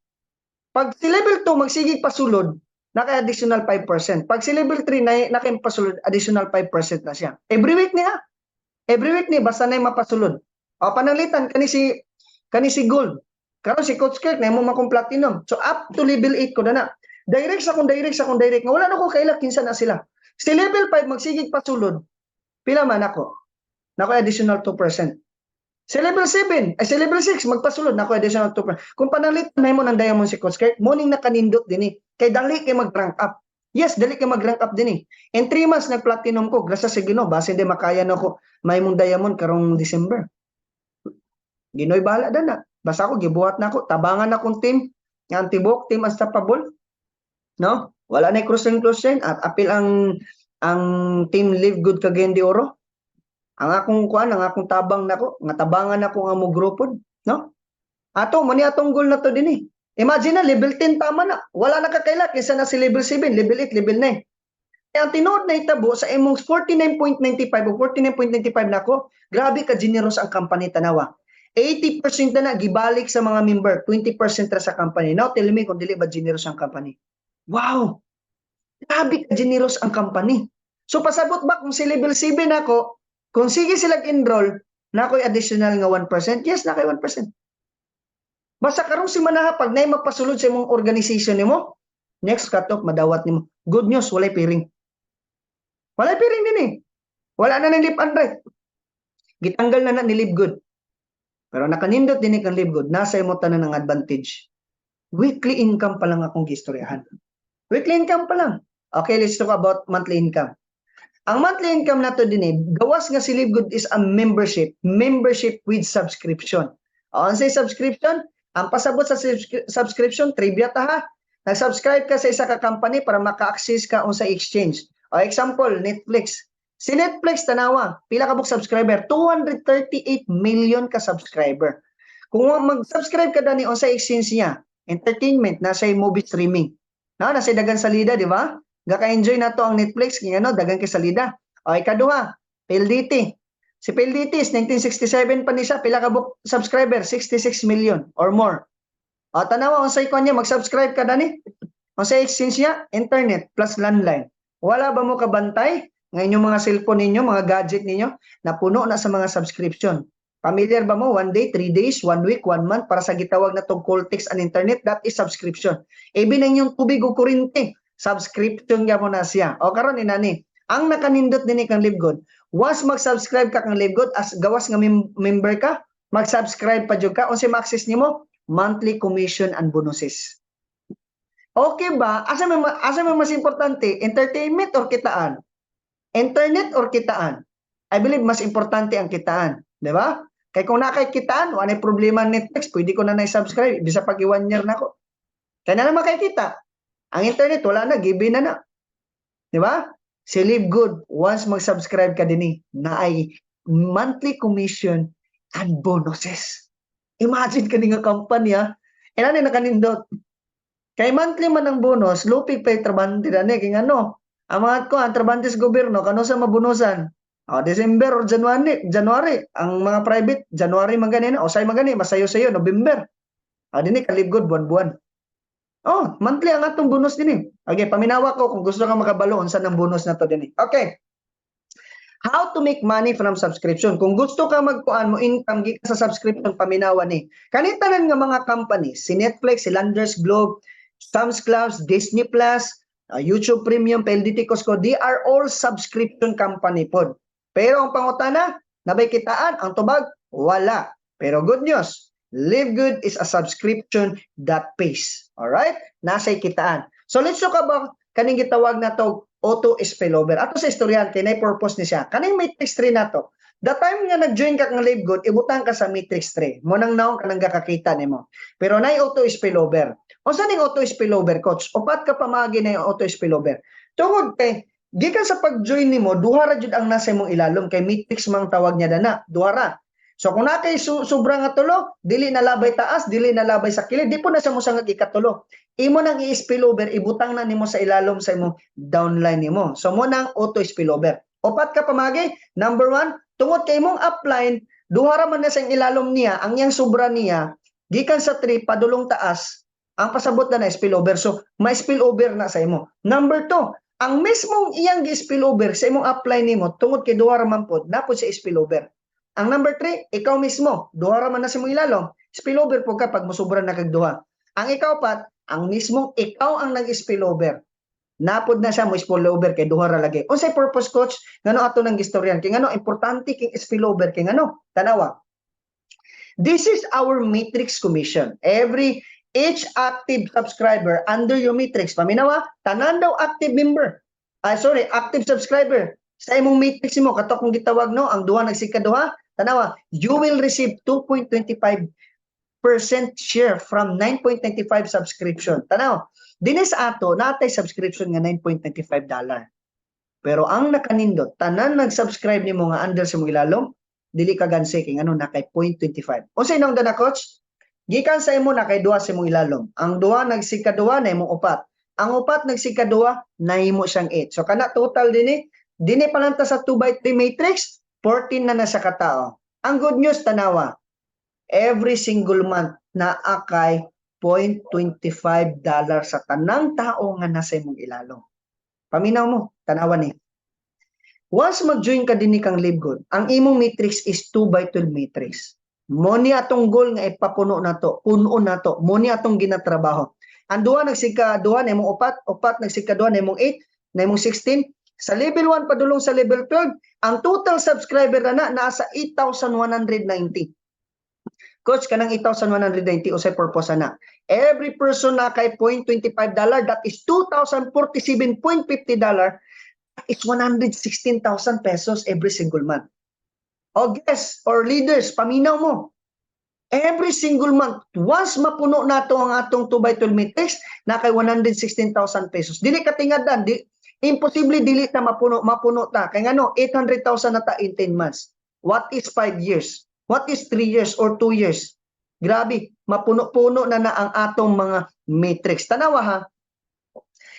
Speaker 1: Pag si level 2 magsigig pasulod, naka additional 5%. Pag si level 3 na naka pasulod, additional 5% na siya. Every week niya. Every week ni basta na mapasulod. O pananglitan kani si gold. Karon si Coach Kirk na mo makong platinum. So up to level 8 ko na na. Direct sa kung direct sa kung direct nga wala na ko kaila kinsa na sila. Si level 5 magsigig pasulod. Pila man ako? Nako additional 2%. Si level 7, ay si level 6 magpasulod, nako additional 2%. Kung panalit na mo ng diamond si Coach Kirk, morning nakanindot din eh. Kay dali kay mag-rank up. Yes, dali kay mag-rank up din eh. In 3 months nag-platinum ko, grasa sa Ginoo, basin di makaya na ko may mong diamond karong December. Ginoo'y bahala na. Basta ako gibuhat na ako, tabangan akong team, nga ang tibok team unstoppable. No? Wala na cross and cross at apil ang team Live Good Cagayan de Oro. Ang akong kuan, ang akong tabang nako, nga tabangan nako nga mo grupod, no? Ato mo ni atong goal na to din eh. Imagine na level 10 tama na. Wala na kakaila kaysa na si level 7, level 8, level 9. Eh, ang tinuod na itabo sa imong 49.95 o 49.95 nako, grabe ka generous ang company, tanawa. 80% na na gibalik sa mga member, 20% ra sa company. Now tell me kung dili ba generous ang company. Wow! Grabe ka generous ang company. So pasabot ba kung si level 7 nako, kung sige sila enroll, nakoy additional nga 1%? Yes, nakoy 1%. Basta karong si manaha pag nay mapasulod sa imong organization nimo, next cut-off madawat nimo. Good news, walay pairing. Walay pairing din eh. Wala na ng left and right. Gitanggal na na ni Live Good. Pero nakanindot din kang Live Good, nasa imo tanan ng advantage. Weekly income pa lang akong gistoryahan. Weekly income pa lang. Okay, let's talk about monthly income. Ang monthly income nato din eh, gawas nga si Live Good is a membership, membership with subscription. O, ang say subscription, ang pasabot sa subscription, trivia ta ha. Nag-subscribe ka sa isa ka company para maka-access ka unsa exchange. O example, Netflix. Si Netflix, tanawa, pila ka buok subscriber? 238 million ka subscriber. Kung mag-subscribe ka dani unsa exchange niya, entertainment, nasa movie streaming. Na, nasa dagan salida, di ba? Gaka-enjoy na to ang Netflix, kaya ano, dagan kay salida. O ikaduha, PLDT. Si PLDT is 1967 pa ni siya, pila ka buok subscriber? 66 million or more. O tanawa unsay kuan niya, mag-subscribe ka dani. Unsay exchange niya, internet plus landline. Wala ba mo kabantay nga inyong mga cellphone ninyo, mga gadget ninyo, napuno na sa mga subscription? Familiar ba mo? One day, 3 days, one week, one month, para sa gitawag na tong call, text, and internet, that is subscription. Even ang inyong tubig o kuryente, subscription gyapon na siya. O karon inani, ang nakanindot din kang Live Good, once mag-subscribe ka kang Live Good, as gawas nga member ka, mag-subscribe pa jud ka, unsay ma-access nimo? Monthly commission and bonuses. Okay ba? Asa may mas importante, entertainment or kitaan? Internet or kitaan? I believe mas importante ang kitaan, di ba? Kay kung nakay kitaan, wala problema ang Netflix, pwede ko na na-subscribe bisa pag i-one year na ko. Kaya na naman kay kita. Ang internet, wala na, given na na. Di ba? Si Live Good, once mag-subscribe ka din eh, naay monthly commission and bonuses. Imagine ka nga company ha. E ano nakanindot? Kay monthly man ang bonus, lupig pa yung trabante na ni. Kaya ano, ang mga ko, ang trabante sa gobyerno, kano sa mabunusan? O, December or January, January, ang mga private, January man gani na, o say man gani, masayo-sayo, November. O, dinhi, ka Live Good, buwan-buwan. Oh, monthly ang atong bonus din eh. Okay, paminawa ko kung gusto ka makabalo unsa ng bonus na to din eh. Okay. How to make money from subscription? Kung gusto ka magkuan mo income gikan sa subscription, paminawa ni. Kani tanan nga mga companies, si Netflix, si Landers Globe, Sam's Club, Disney Plus, YouTube Premium, PLDT, Costco, they are all subscription company pod. Pero ang pangutana, naa bay kitaan? Ang tubag, wala. Pero good news, Live Good is a subscription that pays. Alright? Naa say kitaan. So let's talk about kaning gitawag na to auto spillover. Ato sa istoryahan kay nay purpose ni siya. Kaning matrix 3 nato. The time nga nag-join ka kang Live Good, ibutang ka sa matrix 3. Mo nang naong ka nang gakakita nimo. Pero nay auto spillover. Unsa ning auto spillover, coach? Upat ka pamaagi na yung auto spillover. Tungod kay gikan sa pag-join nimo, duha ra jud ang nasa imong ilalom kay matrix mang tawag niya dana, duha ra. So kung naa kay sobra nga tulo, dili na labay taas, dili na labay sa kilid, di po na siya mo sangag ikatulo. Imo nang i-spillover, ibutang na nimo sa ilalom sa imong downline nimo. So mo nang auto spillover. Upat ka pamagi. Number one, tungod kay imong upline, duha ra man na sa ilalom niya, ang iyang sobra niya, gikan sa 3 padulong taas, ang pasabot na na spillover. So, may spillover na sa imo. Number two, ang mismong iyang gi-spillover sa imong upline nimo, tungod kay duha ra man pod, napod sa spillover. Ang number three, ikaw mismo, duha ra man na sa imong ilalom, spillover po ka pag mosobra na kag duha. Ang ikaupat, ang mismong ikaw ang nag-spillover. Napod na siya mo spillover kay duha ra lagi. Unsay purpose, coach? Ngano ato nang gistoryan? Kay ngano importante king spillover? Kay ngano? Tanawa. This is our matrix commission. Every each active subscriber under your matrix. Paminawa, tanan daw active member. Ay, sorry, active subscriber sa imong matrix mo kato kung gitawag no, ang duha nagsigkaduha, tanawa, you will receive 2.25% share from 9.95 subscription. Tanaw, dinhi sa ato natay subscription nga $9.95. Pero ang nakanindot, tanan nag-subscribe nimo nga under sa imong ilalom, dili ka ganse kay ngano na kay 0.25. Unsay nang dana, coach? Gikan sa imo na kay duha sa imong ilalom. Ang duha nagsigkaduha, na imong upat. Ang upat nagsigkaduha, nahimo siyang 8. So kana total dinhi, dinhi pa lang ta sa 2 by 3 matrix, 14 na na sa katao. Ang good news, tanawa, every single month naa kay $0.25 sa tanang tao nga nasa imong ilalom. Paminaw mo, tanawa ni. Once mag-join ka din ni kang Live Good, ang imong matrix is 2 by 12 matrix. Mo ni atong goal nga ipapuno nato, puno nato, mo ni atong ginatrabaho. Ang duha nagsigka duha na imong upat, upat nagsigka duha na imong 8, na imong 16. Sa level 1 padulong sa level 12, ang total subscriber na na nasa 8,190. Coach, kanang 8,190, usay purpose na? Every person na kay $0.25, that is $2,047.50, is 116,000 pesos every single month. O guests or leaders, paminaw mo. Every single month, once mapuno nato ang atong 2 by 12 matrix, na kay 116,000 pesos. Dili ka tingadan, di, imposible dili ta mapuno, mapuno ta. Kay ngano, 800,000 na ta in 10 months. What is 5 years? What is 3 years or 2 years? Grabe, mapuno-puno na na ang atong mga matrix. Tanawa ha.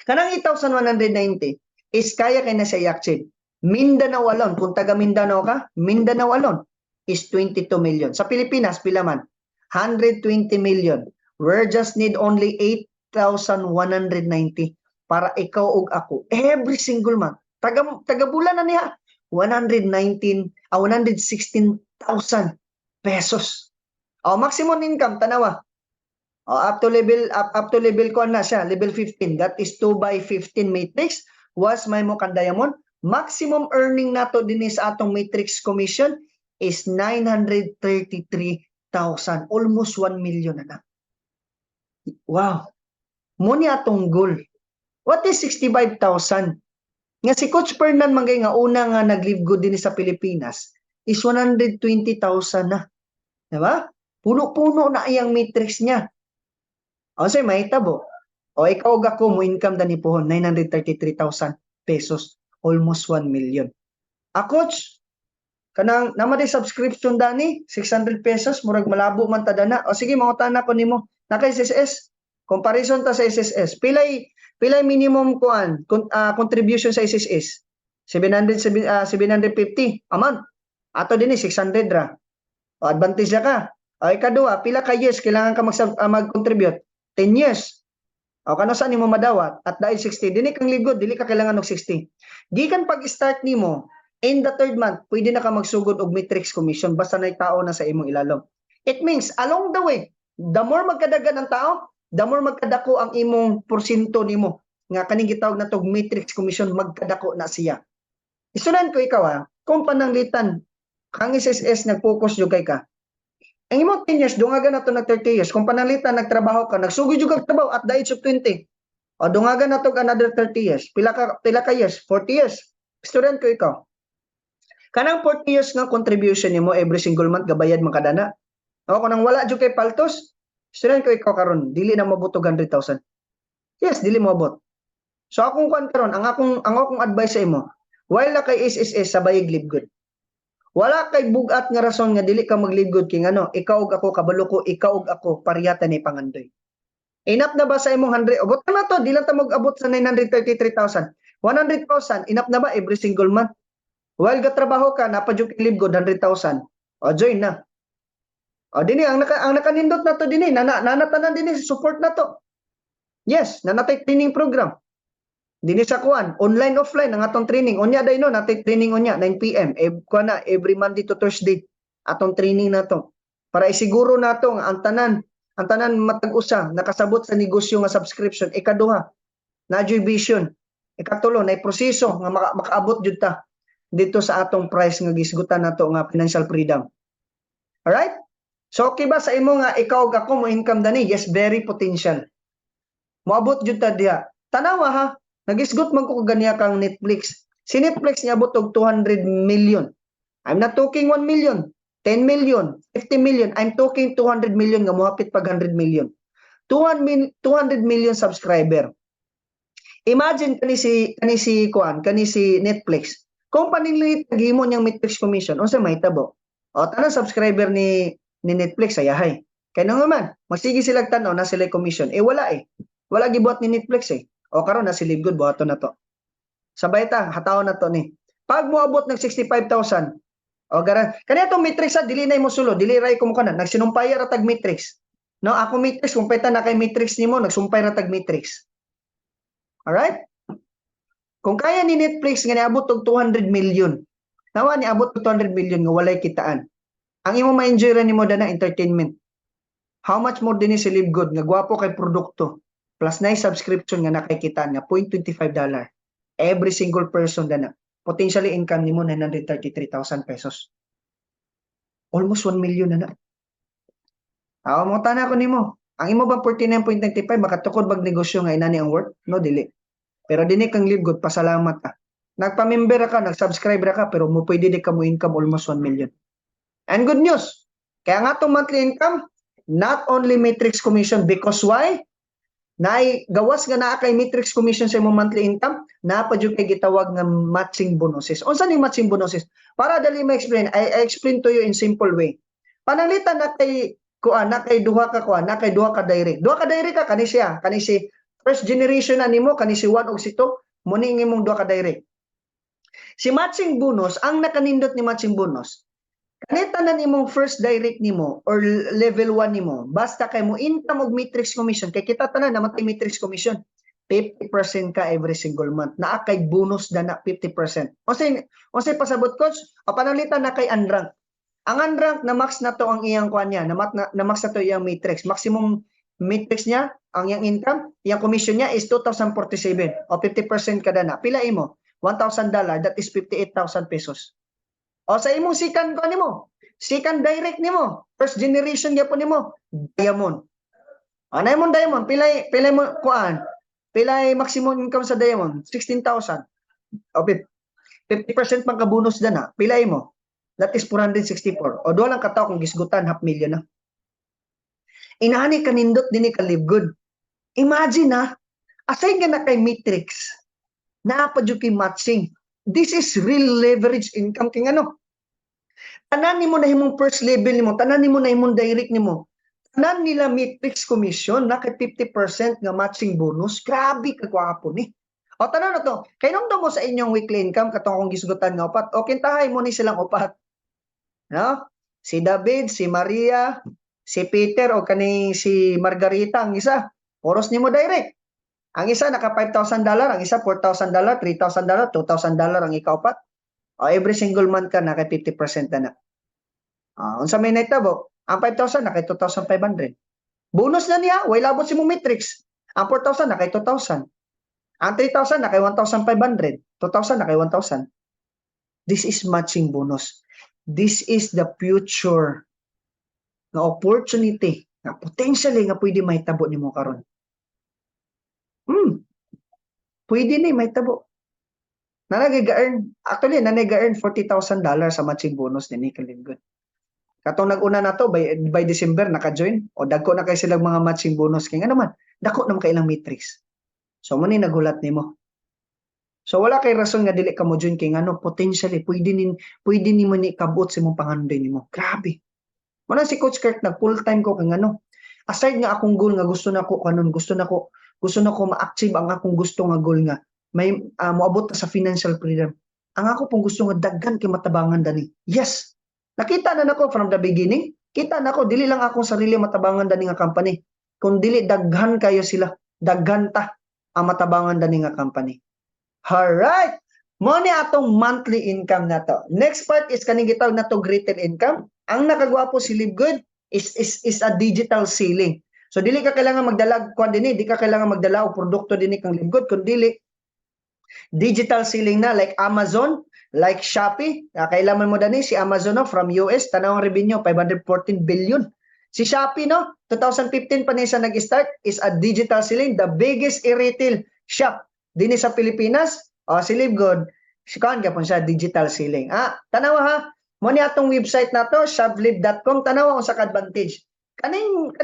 Speaker 1: Kanang 8,190 is kaya kay na siya i-achieve. Mindanao alone, kung taga Mindanao ka, Mindanao alone is 22 million. Sa Pilipinas, pila man? 120 million. We just need only 8,190 para ikaw ug ako every single month. Taga taga bulan na niya 119 ah, 116,000 pesos. Oh, maximum income, tanawa. Oh, up to level ko na siya, level 15. That is 2 by 15 matrix. Was may mo kang diamond. Maximum earning nato din sa atong matrix commission is 933,000. Almost 1 million na na. Wow. Mo ni atong goal. What is 65,000? Nga si Coach Fernan manggay nga una nga nag-Live Good din sa Pilipinas is 120,000 na. Diba? Puno-puno na iyang matrix niya. O say mahitabo. O ikaw ug ako mo income dani pohon 933,000 pesos, almost 1 million. Ah, coach, kanang naa man subscription dani 600 pesos, murag malabo man ta dana. O sige, mangutana ko nimo. Naka SSS. Comparison ta sa SSS. Pilay minimum kuan contribution sa SSS? 700, 750 a month. Ato dinhi 600 ra. O advantage na ka. O ikaduha, pila ka years kailangan ka mag-contribute? 10 years. O kano sa nimo madawat at dahil 60 dinhi kang LiveGood, dili ka kailangan og 60. Gikan pag-start nimo in the third month, pwede na ka magsugod og matrix commission basta nay tao na sa imong ilalom. It means along the way, the more magkadagan ang tao, the more magkadako ang imong porsyento nimo nga kaning gitawag na tog matrix commission, magkadako na siya. Isunan ko ikaw ha, kung pananglitan kang SSS nag-focus jud kay ka. Ang imong 10 years, dungagan na to nag 30 years. Kung pananglitan nagtrabaho ka, nagsugod jud kag trabaho at the age of 20. O dungagan na to another 30 years. Pila ka years? 40 years. Student ko ikaw. Kanang 40 years nga contribution nimo every single month gabayad man kadana. O kung nang wala jud kay paltos, student ko ikaw karon, dili na moabot og 100,000. Yes, dili moabot. So akong kuan karon, ang akong advice sa imo, while na kay SSS sa bayig LiveGood. Wala kay bugat nga rason nga dili ka mag-LiveGood kay ngano, ikaw ug ako kabalo ko, ikaw ug ako parehata ni pangandoy. Enough na ba sa imong 100? Abot na to, di lang ta mag-abot sa 933,000. 100,000, enough na ba every single month? While gatrabaho ka, naa pa jud kay LiveGood 100,000. O join na. O dinhi ang nakanindot na to dinhi, nana tanan dinhi support na to. Yes, nanatay training program. Dinhi sa kuan, online, offline ang atong training. Unya day no, natay training unya 9 PM. Eh kuan na every Monday to Thursday atong training na to. Para isiguro nato nga ang tanan matag usa nakasabot sa negosyo nga subscription. Ikaduha, naa juy vision. Ikatulo, na proseso nga makaabot jud ta dito sa atong price nga gisgutan nato nga financial freedom. Alright? So okay ba sa imo nga ikaw ug ako mo income dani? Yes, very potential. Moabot jud ta diha. Tanawa ha, nagisgot man ko kaganiya kang Netflix. Si Netflix niabot og 200 million. I'm not talking 1 million, 10 million, 50 million. I'm talking 200 million nga mohapit pag 100 million. 200 million subscriber. Imagine kani si kuan, kani si Netflix. Kung paninglit naghimo niyang Matrix Commission, unsa mahitabo? O tanan subscriber ni Netflix ayahay. Kay nga man, magsige sila tan-aw na sila commission. Eh wala eh. Wala gibuhat ni Netflix eh. O karon na si LiveGood, buhaton na to. Sabay ta, hataon na to ni. Pag moabot ng 65,000, o garan, kani atong matrix ha, dili na mo sulo, dili ray ko mo kanan, nagsinumpay ra tag matrix. No, ako matrix, kung peta na kay matrix nimo, nagsumpay ra tag matrix. Alright? Kung kaya ni Netflix nga niabot og 200 million, nawa niabot og 200 million nga walay kitaan. Ang imo ma-enjoy ra nimo dana entertainment. How much more dinhi si LiveGood nga gwapo kay produkto plus na subscription nga nakakitaan nga $0.25 every single person dana. Potentially income nimo 933,000 pesos. Almost 1 million na na. Aw mo tana ko nimo. Ang imo ba 49.95 makatukod bag negosyo nga inani ang worth? No, dili. Pero dinhi kang LiveGood, pasalamat ka. Nagpa-member ka, nag-subscribe ra ka, pero mo pwede di ka mo income almost 1 million. And good news, kaya nga itong monthly income, not only matrix commission, because why? Naay gawas nga naa kay matrix commission sa imong monthly income, naa pa jud kay gitawag nga matching bonuses. Unsa ni matching bonuses? Para dali ma-explain, I explain to you in simple way. Pananglitan na kay kuan, na kay duha ka kuan, na kay duha ka direct. Duha ka direct ka kani siya, kani si first generation na nimo, kani si 1 ug si 2, mo ni imong duha ka direct. Si matching bonus, ang nakanindot ni matching bonus, kani tanan imong first direct nimo or level 1 nimo, basta kay mo income og matrix commission, kay kita tanan naman tay matrix commission, 50% ka every single month. Naa kay bonus dana 50%. Unsay pasabot, coach? O pananglitan na kay unrank. Ang unrank na max na to ang iyang kuan niya, na max na to iyang matrix. Maximum matrix niya, ang iyang income, iyang commission niya is 2,047 o 50% kada na. Pila imo? $1,000, that is 58,000 pesos. O sa imong second ko nimo, second direct nimo, first generation gyapon nimo, diamond. O na imong diamond, pilay mo kuan, pilay maximum income sa diamond, 16,000. O 50% man ka bonus dana, pilay mo. That is 464. O duha lang katawo kung gisgutan, half million na. Inani kanindot dinhi ka LiveGood. Imagine na, Aside nga na kay matrix, naa pa jud kay matching. This is real leverage income kay ano? Tanan nimo na himong first level nimo, tanan nimo na himong direct nimo. Tanan nila matrix commission na kay 50% nga matching bonus. Grabe ka gwapo ni. O tanan na to, kay nung mo sa inyong weekly income katong akong gisgutan nga upat, o kintahay mo ni silang upat. No? Si David, si Maria, si Peter o kaning si Margarita ang isa. Oros nimo direct. Ang isa naka $5,000, ang isa $4,000, $3,000, $2,000 ang ikaupat. O every single month ka naka 50% na na. Unsa may nahitabo? Ang 5,000 naka 2,500. Bonus na niya, way labot si mong matrix. Ang 4,000 naka 2,000. Ang 3,000 naka 1,500. 2,000 naka 1,000. This is matching bonus. This is the future nga opportunity nga potentially nga pwede mahitabo nimo karon. Pwede ni mahitabo. Nanagay ga-earn, actually nanay ga-earn $40,000 sa matching bonus ni Nicole Good. Katong nag-una na to by December naka-join o dagko na kay silang mga matching bonus kay ngano man dako naman kay ilang matrix. So mo ni nagulat nimo. So wala kay rason nga dili ka mo join kay ngano potentially pwede nimo ni kabot sa imong pangandoy nimo. Grabe. Muna si Coach Kirk, nag full time ko kay ngano. Aside nga akong goal nga gusto na ko kanon, gusto na ko ma-achieve ang akong gusto nga goal nga may moabot ta sa financial freedom. Ang ako pong gusto nga daghan kay matabangan dani. Yes. Nakita na nako from the beginning. Kita na ko dili lang akong sarili matabangan dani nga company. Kung dili daghan kayo sila, daghan ta ang matabangan dani nga company. Alright. Mo ni atong monthly income na to. Next part is kaning gitawag na to retail income. Ang nakagwapo si Live Good is a digital selling. So dili ka kailangan magdala kuan dinhi, di ka kailangan magdala og produkto dinhi kang Live Good kun dili digital selling na like Amazon, like Shopee. Kailangan mo dani si Amazon, no, from US, tanaw ang revenue, 514 billion. Si Shopee, no, 2015 pa niya siya nag-start, is a digital selling, the biggest e-retail shop dinhi sa Pilipinas. Oh, si Live Good, si kuan gapon siya digital selling. Tanawa ha. Mo ni atong website na to, shoplive.com, tanawa unsa ka advantage. Kaning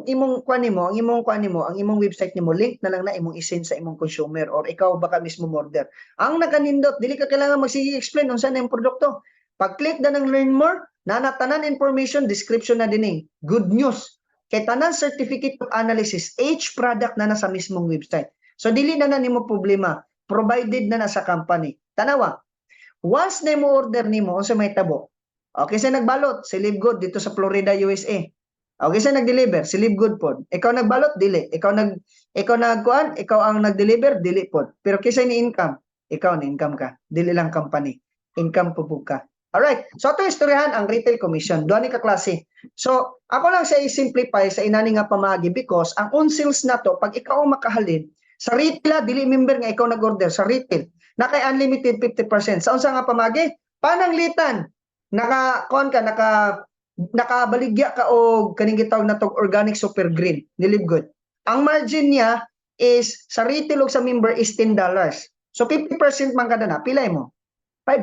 Speaker 1: imong kuan nimo, ang imong kuan nimo, ang imong website nimo, link na lang na imong i-send sa imong consumer or ikaw baka mismo order. Ang nakanindot, dili ka kailangan magsige explain unsa na imong produkto. Pag-click na ng learn more, nana tanan information, description na dinhi. Good news. Kay tanan certificate of analysis, each product na nasa mismong website. So dili na na nimo problema, provided na na sa company. Tanawa. Once na mo order nimo, unsa may tabo? Okay, sa nagbalot si Live Good dito sa Florida, USA. Okay, sa nag-deliver si Live Good pod. Ikaw nagbalot, dili. Ikaw nagkuan, ikaw ang nag-deliver, dili pod. Pero kaysa ni income, ikaw ni income ka. Dili lang company. Income po po ka. Alright. So ato istoryahan ang retail commission. Duha ni ka klase. So ako lang siya i-simplify sa inani nga pamaagi because ang on sales na to, pag ikaw ang makahalin sa retail, dili member nga ikaw nag-order sa retail, na kay unlimited 50%. Sa unsa nga pamagi? Pananglitan naka kuan ka, nakabaligya ka og kaning gitawag na tog organic super green ni Live Good. Ang margin niya is sa retail ug sa member is $10. So 50% man kada na, pila mo? $5.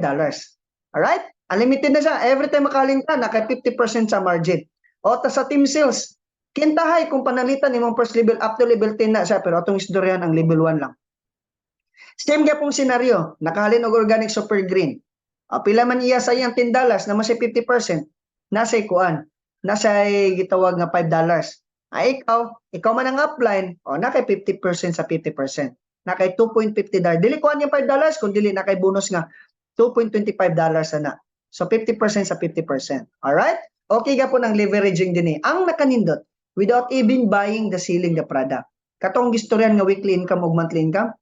Speaker 1: Alright? Unlimited na siya. Every time makalin ka, naka 50% sa margin. O ta sa team sales, kintahay kung panalitan imong first level up to level 10 na siya, pero atong istoryahan ang level 1 lang. Same gyapong scenario, nakahalin og organic super green. Pila man iya sa iyang $10 naman siya 50%, nasa kuan, nasa gitawag nga $5. Ay ikaw, ikaw man ang upline, o na kay 50% sa 50%. Na kay $2.50. Dili kuan yung $5 kung dili na kay bonus nga $2.25 na na. So 50% sa 50%. Alright? Okay ka po ng leveraging din eh. Ang nakanindot, without even buying the selling the product. Katong gistoryan nga weekly income ug monthly income,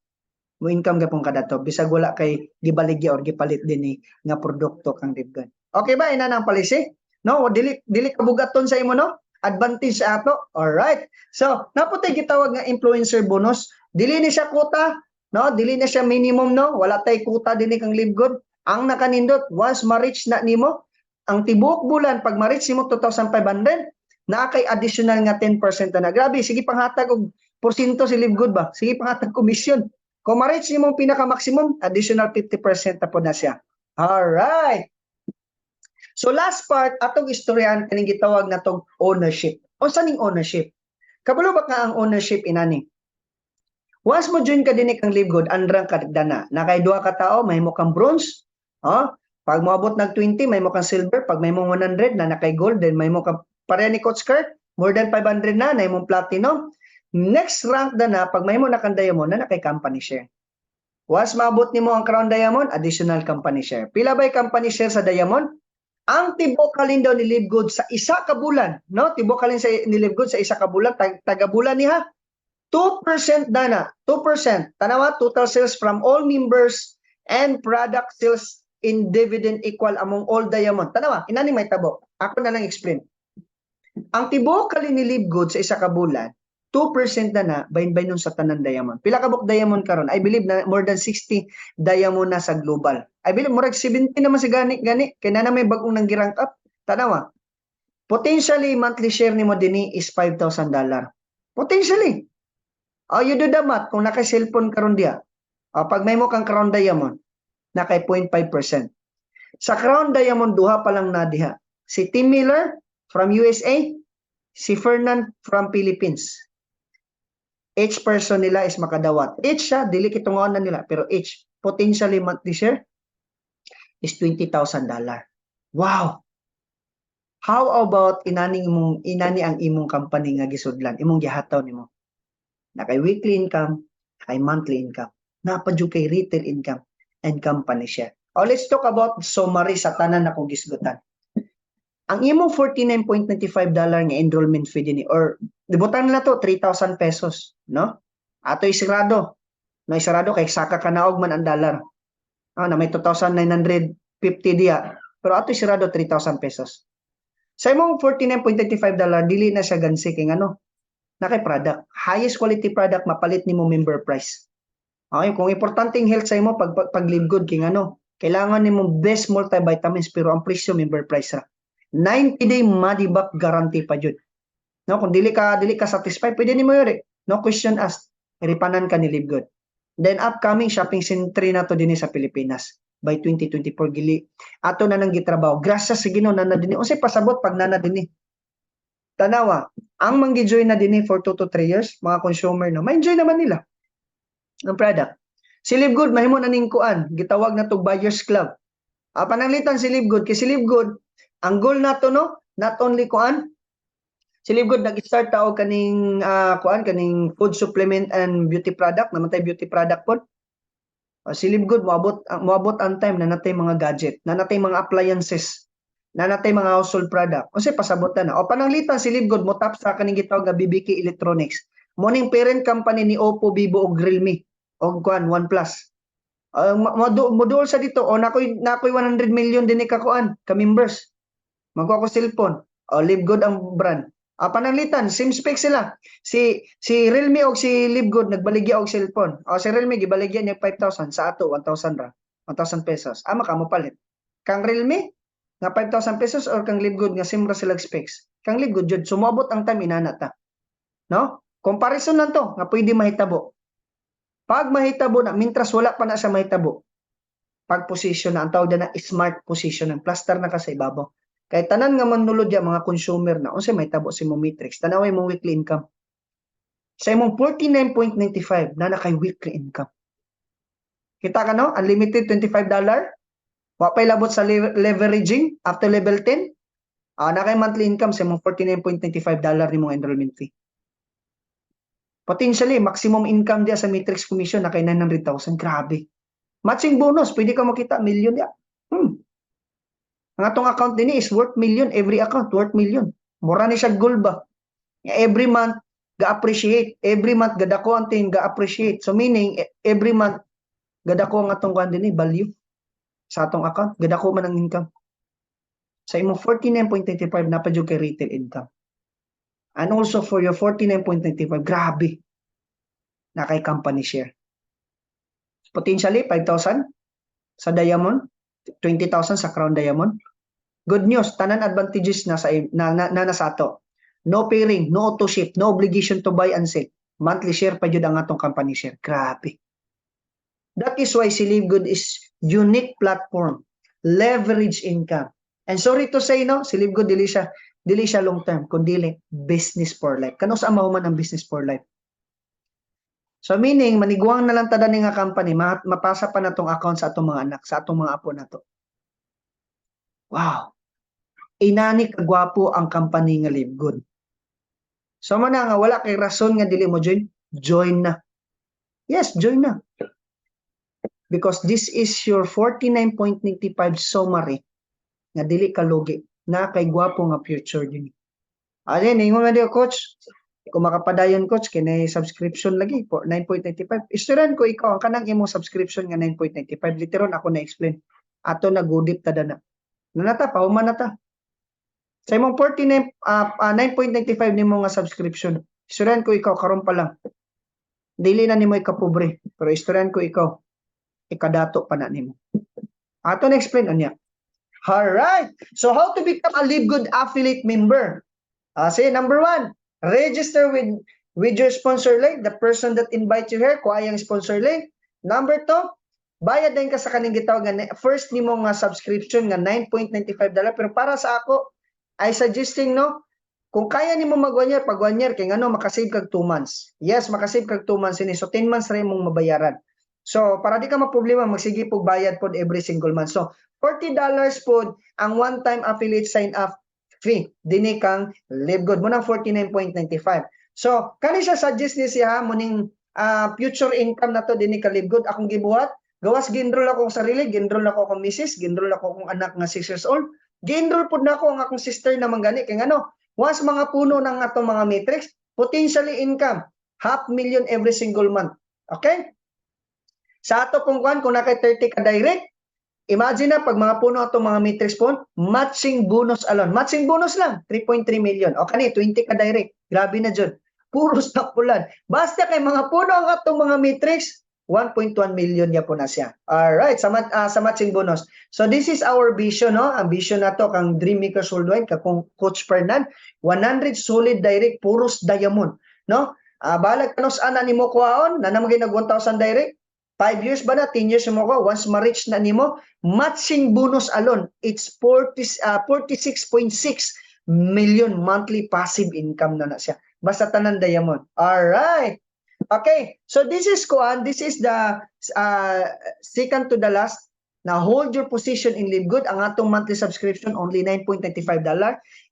Speaker 1: mo income gapon kada to bisag wala kay gibaligya or gipalit din eh, nga produkto kang Live Good. Okay ba ina nang policy? No, dili dili kabugaton sa imo, no? Advantage sa ato. Alright. So, naputoy gitawag nga influencer bonus. Dili ni siya quota, no? Dili na siya minimum, no? Wala tay quota dinhi kang Live Good. Ang nakanindot, once ma-reach na nimo ang tibuok bulan, pag ma-reach nimo 2,500, naa kay additional nga 10% na. Grabe, sige panghatag og porsyento si Live Good ba? Sige panghatag commission. Kung ma-reach nimo ang pinaka-maximum, additional 50% na po na siya. Alright. So last part, atong istoryahan kaning gitawag na tong ownership. Unsa ning ownership? Kabalo ba ka ang ownership inani? Once mo join ka dinhi kang Live Good, andrang ka dana. Nakay duha ka tao, mahimo kang bronze. Oh, pag moabot nag 20, mahimo kang silver. Pag mahimo 100 na nakay gold, then mahimo ka pareha ni Coach Kurt, more than 500 na, nahimong platinum. Next rank dana, pag mahimo na kang diamond, na nakay company share. Once maabot nimo ang crown diamond, additional company share. Pila ba'y company share sa diamond? Ang tibok kalin daw ni Live Good sa isa ka bulan, no? Tibok kalin sa ni Live Good sa isa ka bulan, taga bulan niya, 2% dana, 2%. Tanawa, total sales from all members and product sales in dividend equal among all diamond. Tanawa, inani may tabo. Ako na lang explain. Ang tibuok kalin ni Live Good sa isa ka bulan, 2% na na, bahin-bahin nun sa tanan diamond. Pila ka buok diamond karon? I believe na more than 60 diamond na sa global. I believe murag 70 naman si gani gani kay na may bagong nang girank up. Tanawa. Potentially monthly share nimo dinhi is $5,000. Potentially. Oh, you do the math kung naka cellphone karon diya. Oh, pag may mo kang crown diamond, naka 0.5%. Sa crown diamond, duha pa lang na diha. Si Tim Miller from USA, si Fernan from Philippines. Each person nila is makadawat. Each siya, dili kitungon na nila, pero each potentially monthly share is $20,000. Wow! How about inani imong inani ang imong company nga gisudlan, imong gihataw nimo? Nakay weekly income, nakay monthly income, napa jud kay retail income and company share. Oh, let's talk about summary sa tanan na kong gisgutan. Ang imong $49.95 nga enrollment fee dinhi or dibutan na to 3,000 pesos, no? Ato isirado. No, isirado kay saka kanaog man ang dollar. Ah, na may 2,950 diya. Pero ato isirado 3,000 pesos. Sa imong $49.95, dili na siya gansi kay ngano? Nakay product. Highest quality product, mapalit nimo member price. Okay, kung importante ang health sa imo pag Live Good kay ngano? Kailangan nimo best multivitamins, pero ang presyo member price ra. 90-day money back guarantee pa jud. No, kung dili ka satisfied, pwede nimo yun. No question asked. Ripanan ka ni Live Good. Then upcoming shopping center na to dinhi sa Pilipinas by 2024 gili. Ato na nang gitrabaho. Grasya sa Ginoo na na dinhi. Unsay pasabot pag nana dinhi? Tanawa, ang manggi-join na dinhi for 2 to 3 years, mga consumer no, ma-enjoy naman nila ang product. Si Live Good mahimo na ning kuan, gitawag na to buyers club. Ah, pananglitan si Live Good kay si Live Good, ang goal nato, no, not only kuan, si Live Good nag-start ta og kaning kuan, kaning food supplement and beauty product, naman tay beauty product pod. Si Live Good moabot ang time na natay mga gadget, na natay mga appliances, na natay mga household product. Unsay pasabot na? O pananglitan si Live Good mo top sa kaning gitawag nga BBK Electronics. Mo ning parent company ni Oppo, Vivo ug Realme og kuan OnePlus. Modul sa dito o nakoy 100 million din ni ka kuan ka members. Magkuha ko cellphone. O Live Good ang brand. Ah, pananglitan, same spec sila. Si Realme og si Live Good nagbaligya og cellphone. O si Realme gibaligya niya 5,000, sa ato 1,000 ra. 1,000 pesos. Ah, makamo palit. Kang Realme nga 5,000 pesos or kang Live Good nga same ra sila specs. Kang Live Good jud, sumabot ang time inana ta. No? Comparison lang to nga pwede mahitabo. Pag mahitabo na, mintras wala pa na siya mahitabo, pag position na, ang tawag na smart position, ang plaster na ka sa ibabaw. Kay tanan nga manulod ya mga consumer na unsay mahitabo sa imong matrix, tanaway imong weekly income. Sa imong 49.95 na na kay weekly income. Kita ka, no? Unlimited $25. Wa pa'y labot sa leveraging after level 10. Ah, na kay monthly income sa imong $49.95 nimong enrollment fee. Potentially, maximum income diya sa matrix commission na kay 900,000. Grabe. Matching bonus, pwede ka makita million ya. Ang atong account din is worth million. Every account worth million. Mura ni siya gold ba? Every month, ga-appreciate. Every month, gadako ang ting ga-appreciate. So meaning, every month, gadako ang atong kuan dinhi, value sa atong account. Gadako man ang income. Sa imong 49.95, napa jud kay retail income. And also for your 49.95, grabe. Na kay company share. Potentially, 5,000 sa Diamond, 20,000 sa Crown Diamond. Good news, tanan advantages na nasa ato. No pairing, no auto ship, no obligation to buy and sell. Monthly share pa jud ang atong company share. Grabe. That is why si Live Good is unique platform. Leverage income. And sorry to say, no, si Live Good dili siya long term, kundi business for life. Kano sa mahuman ang business for life? So meaning, maniguang na lang ta dani nga company, mapasa pa na tong account sa atong mga anak, sa atong mga apo nato. Wow. Inani kagwapo ang company nga Live Good. So mo na nga wala kay rason nga dili mo join, join na. Yes, join na. Because this is your 49.95 summary nga dili ka lugi na kay gwapo nga future din. Alin, ingon man diyo, "Coach, kung makapadayon, coach, kini subscription lagi po 9.95." Istoryan ko ikaw ang kanang imong subscription nga 9.95, literon ako na explain. Ato na gudip ta dana. Nanata pahuman na ta. Sa imong 49 9.95 nimo nga subscription. Istoryan ko ikaw karon pa lang. Dili na nimo ikapobre, pero istoryan ko ikaw ikadato pa na nimo. Ato na explain unya. All right. So how to become a Live Good affiliate member? Say number one, register with your sponsor link, the person that invite you here, kuha ang sponsor link. Number two, bayad din ka sa kaning gitawag nga first nimo nga subscription nga $9.95, pero para sa ako, I suggesting, no, kung kaya nimo mag 1 year, pag 1 year, kay ngano, makasave kag 2 months. Yes, makasave kag 2 months ini. So 10 months ra imong mabayaran. So para di ka maproblema, magsige pog bayad pod every single month. So $40 pod ang one-time affiliate sign up fee dinhi kang Live Good mo nang 49.95. So kani siya, suggest ni siya muning future income na to dinhi ka Live Good. Akong gibuhat, gawas gi-enroll ako akong sarili, gi-enroll ako akong misis, gi-enroll ako akong anak nga 6 years old, gi-enroll pud nako ang akong sister na manggani, kay ngano, once mga puno ng atong mga matrix, potentially income half million every single month. Okay, sa ato pong kwan, kung naka 30 ka direct, imagine na pag mga puno atong mga matrix po, matching bonus alone. Matching bonus lang, 3.3 million. O kani, 20 ka direct. Grabe na dyan. Puro sa pulan. Basta kay mga puno ang atong mga matrix, 1.1 million ya po na siya. Alright, sa matching bonus. So this is our vision, no? Ang vision na to kang Dream Makers Worldwide, ka kung Coach Fernan, 100 solid direct, puros diamond, no? Balag kanos ana nimo kuhaon, na naman nag 1,000 direct, 5 years ba na, 10 years mo ko, once ma-reach na nimo, matching bonus alone, it's 40, 46.6 million monthly passive income na na siya. Basta tanan diamond. Alright. Okay, so this is kuan, this is the second to the last na hold your position in Live Good. Ang atong monthly subscription only $9.95.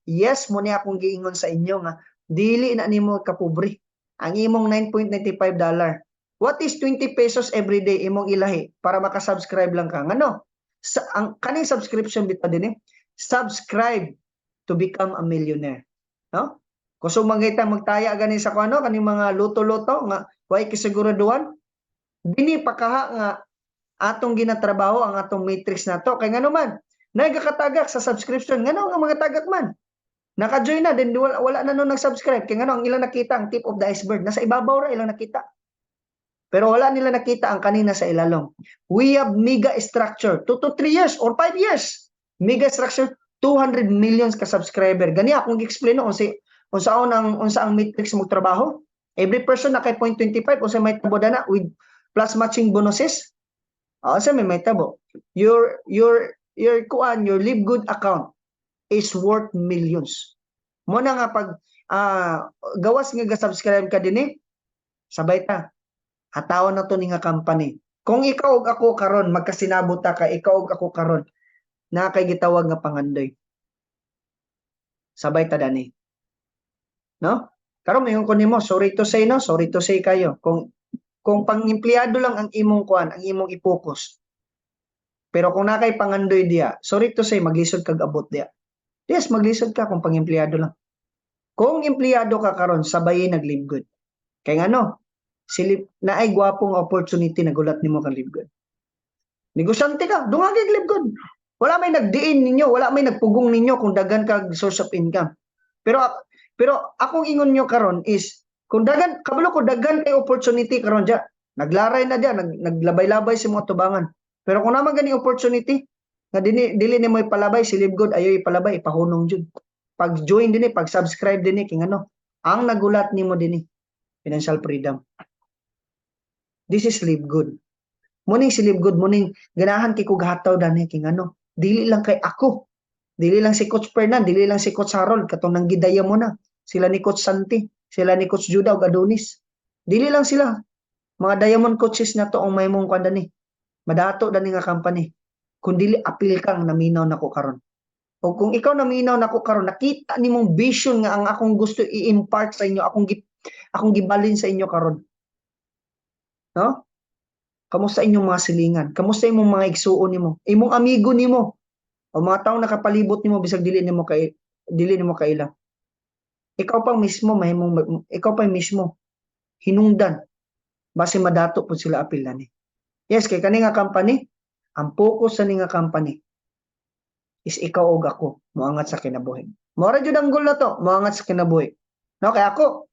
Speaker 1: Yes, mo ni akong giingon sa inyo nga dili na nimo kapobre. Ang imong $9.95. What is 20 pesos every day imong ilahi para makasubscribe lang ka? Ngano? Sa, ang kaning subscription bitaw din eh, subscribe to become a millionaire. No? Kusog mangita magtaya gani sa kuano kaning mga luto-luto nga way kisiguraduhan. Dini pakaha nga atong ginatrabaho ang atong matrix nato, kay ngano man nagakatagak sa subscription. Ngano nga mga tagak man naka-join na then wala na no nag-subscribe? Kay ngano, ang ilang nakita ang tip of the iceberg, nasa ibabaw ra ilang nakita, pero wala nila nakita ang kanina sa ilalom. We have mega structure, 2 to 3 years or 5 years mega structure, 200 millions ka subscriber. Gani akong gi-explain no unsa unsaon ang unsa ang matrix mo trabaho. Every person na kay 0.25, unsa may tabo na with plus matching bonuses. Ah, unsa may tabo? Your kuan, your Live Good account is worth millions. Mo na nga pag gawas nga ga-subscribe ka dinhi eh, sabay ta. Hatawan na to ni nga company. Kung ikaw ug ako karon magkasinabot ta ka, ikaw ug ako karon na kay gitawag nga pangandoy. Sabay ta dani. No? Karon moingon ko nimo, sorry to say, no, sorry to say kayo. Kung pang-empleyado lang ang imong kuan, ang imong i-focus. Pero kung naa kay pangandoy diya, sorry to say, maglisod kag abot diya. Yes, maglisod ka kung pang-empleyado lang. Kung empleyado ka karon, sabay nag-Live Good. Kay ngano, silip naay gwapong opportunity na gulat nimo kang Live Good. Negosyante ka, dungag Live Good. Wala may nagdiin ninyo, wala may nagpugong ninyo kung daghan kag source of income. Pero akong ingon nyo karon is kung daghan kabalo ko daghan kay opportunity karon diya. Naglaray na diya, naglabay-labay sa mga tubangan. Pero kung naman gani opportunity nga dili dili nimo ipalabay si Live Good, ayo ipalabay, ipahunong jud. Pag join dinhi, pag subscribe dinhi, kay ngano, ang nagulat nimo dinhi, financial freedom. This is Live Good. Muning si Live Good, muning ganahan kay ko gahataw dani, kay ngano, dili lang kay ako. Dili lang si Coach Fernan, dili lang si Coach Harold katong nanggidaya mo na. Sila ni Coach Santi, sila ni Coach Judah ug Adonis. Dili lang sila. Mga diamond coaches na to ang may mong kuan dani. Madato dani nga company. Kung dili apil kang naminaw nako karon. O kung ikaw naminaw nako karon, nakita nimong vision nga ang akong gusto i-impart sa inyo, akong gibalin sa inyo karon. No? Kamusta inyong mga silingan? Kamusta imong mga igsuon nimo? Imong amigo nimo? O mga taong nakapalibot nimo bisag dili nimo kaila. Ikaw pa mismo mahimong, ikaw pa mismo hinungdan base madato pud sila apil ani. Yes, kay kani nga company, ang focus sa ni nga company is ikaw og ako moangat sa kinabuhi. Mao ra jud ang goal na to, moangat sa kinabuhi. No, kay ako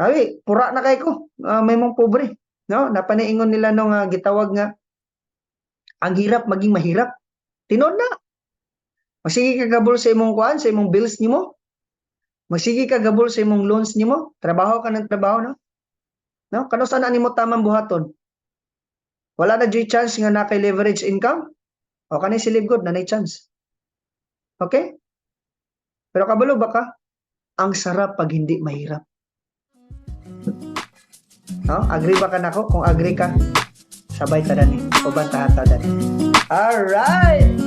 Speaker 1: ay, pura na kay ko. May mong pobre. No, napaniingon nila no nga gitawag nga ang hirap maging mahirap. Tinuod na. Magsige ka gabol sa imong kuan, sa imong bills nimo. Magsige ka gabol sa imong loans nimo. Trabaho ka ng trabaho, no? No? Kano sana nimo tamang buhaton? Wala na juy chance nga na kay leverage income? O kani si Live Good na chance. Okay? Pero kabalo ba ka? Ang sarap pag hindi mahirap. No? Agree ba ka nako? Kung agree ka, sabay ta dani. Uban ta dani. Alright!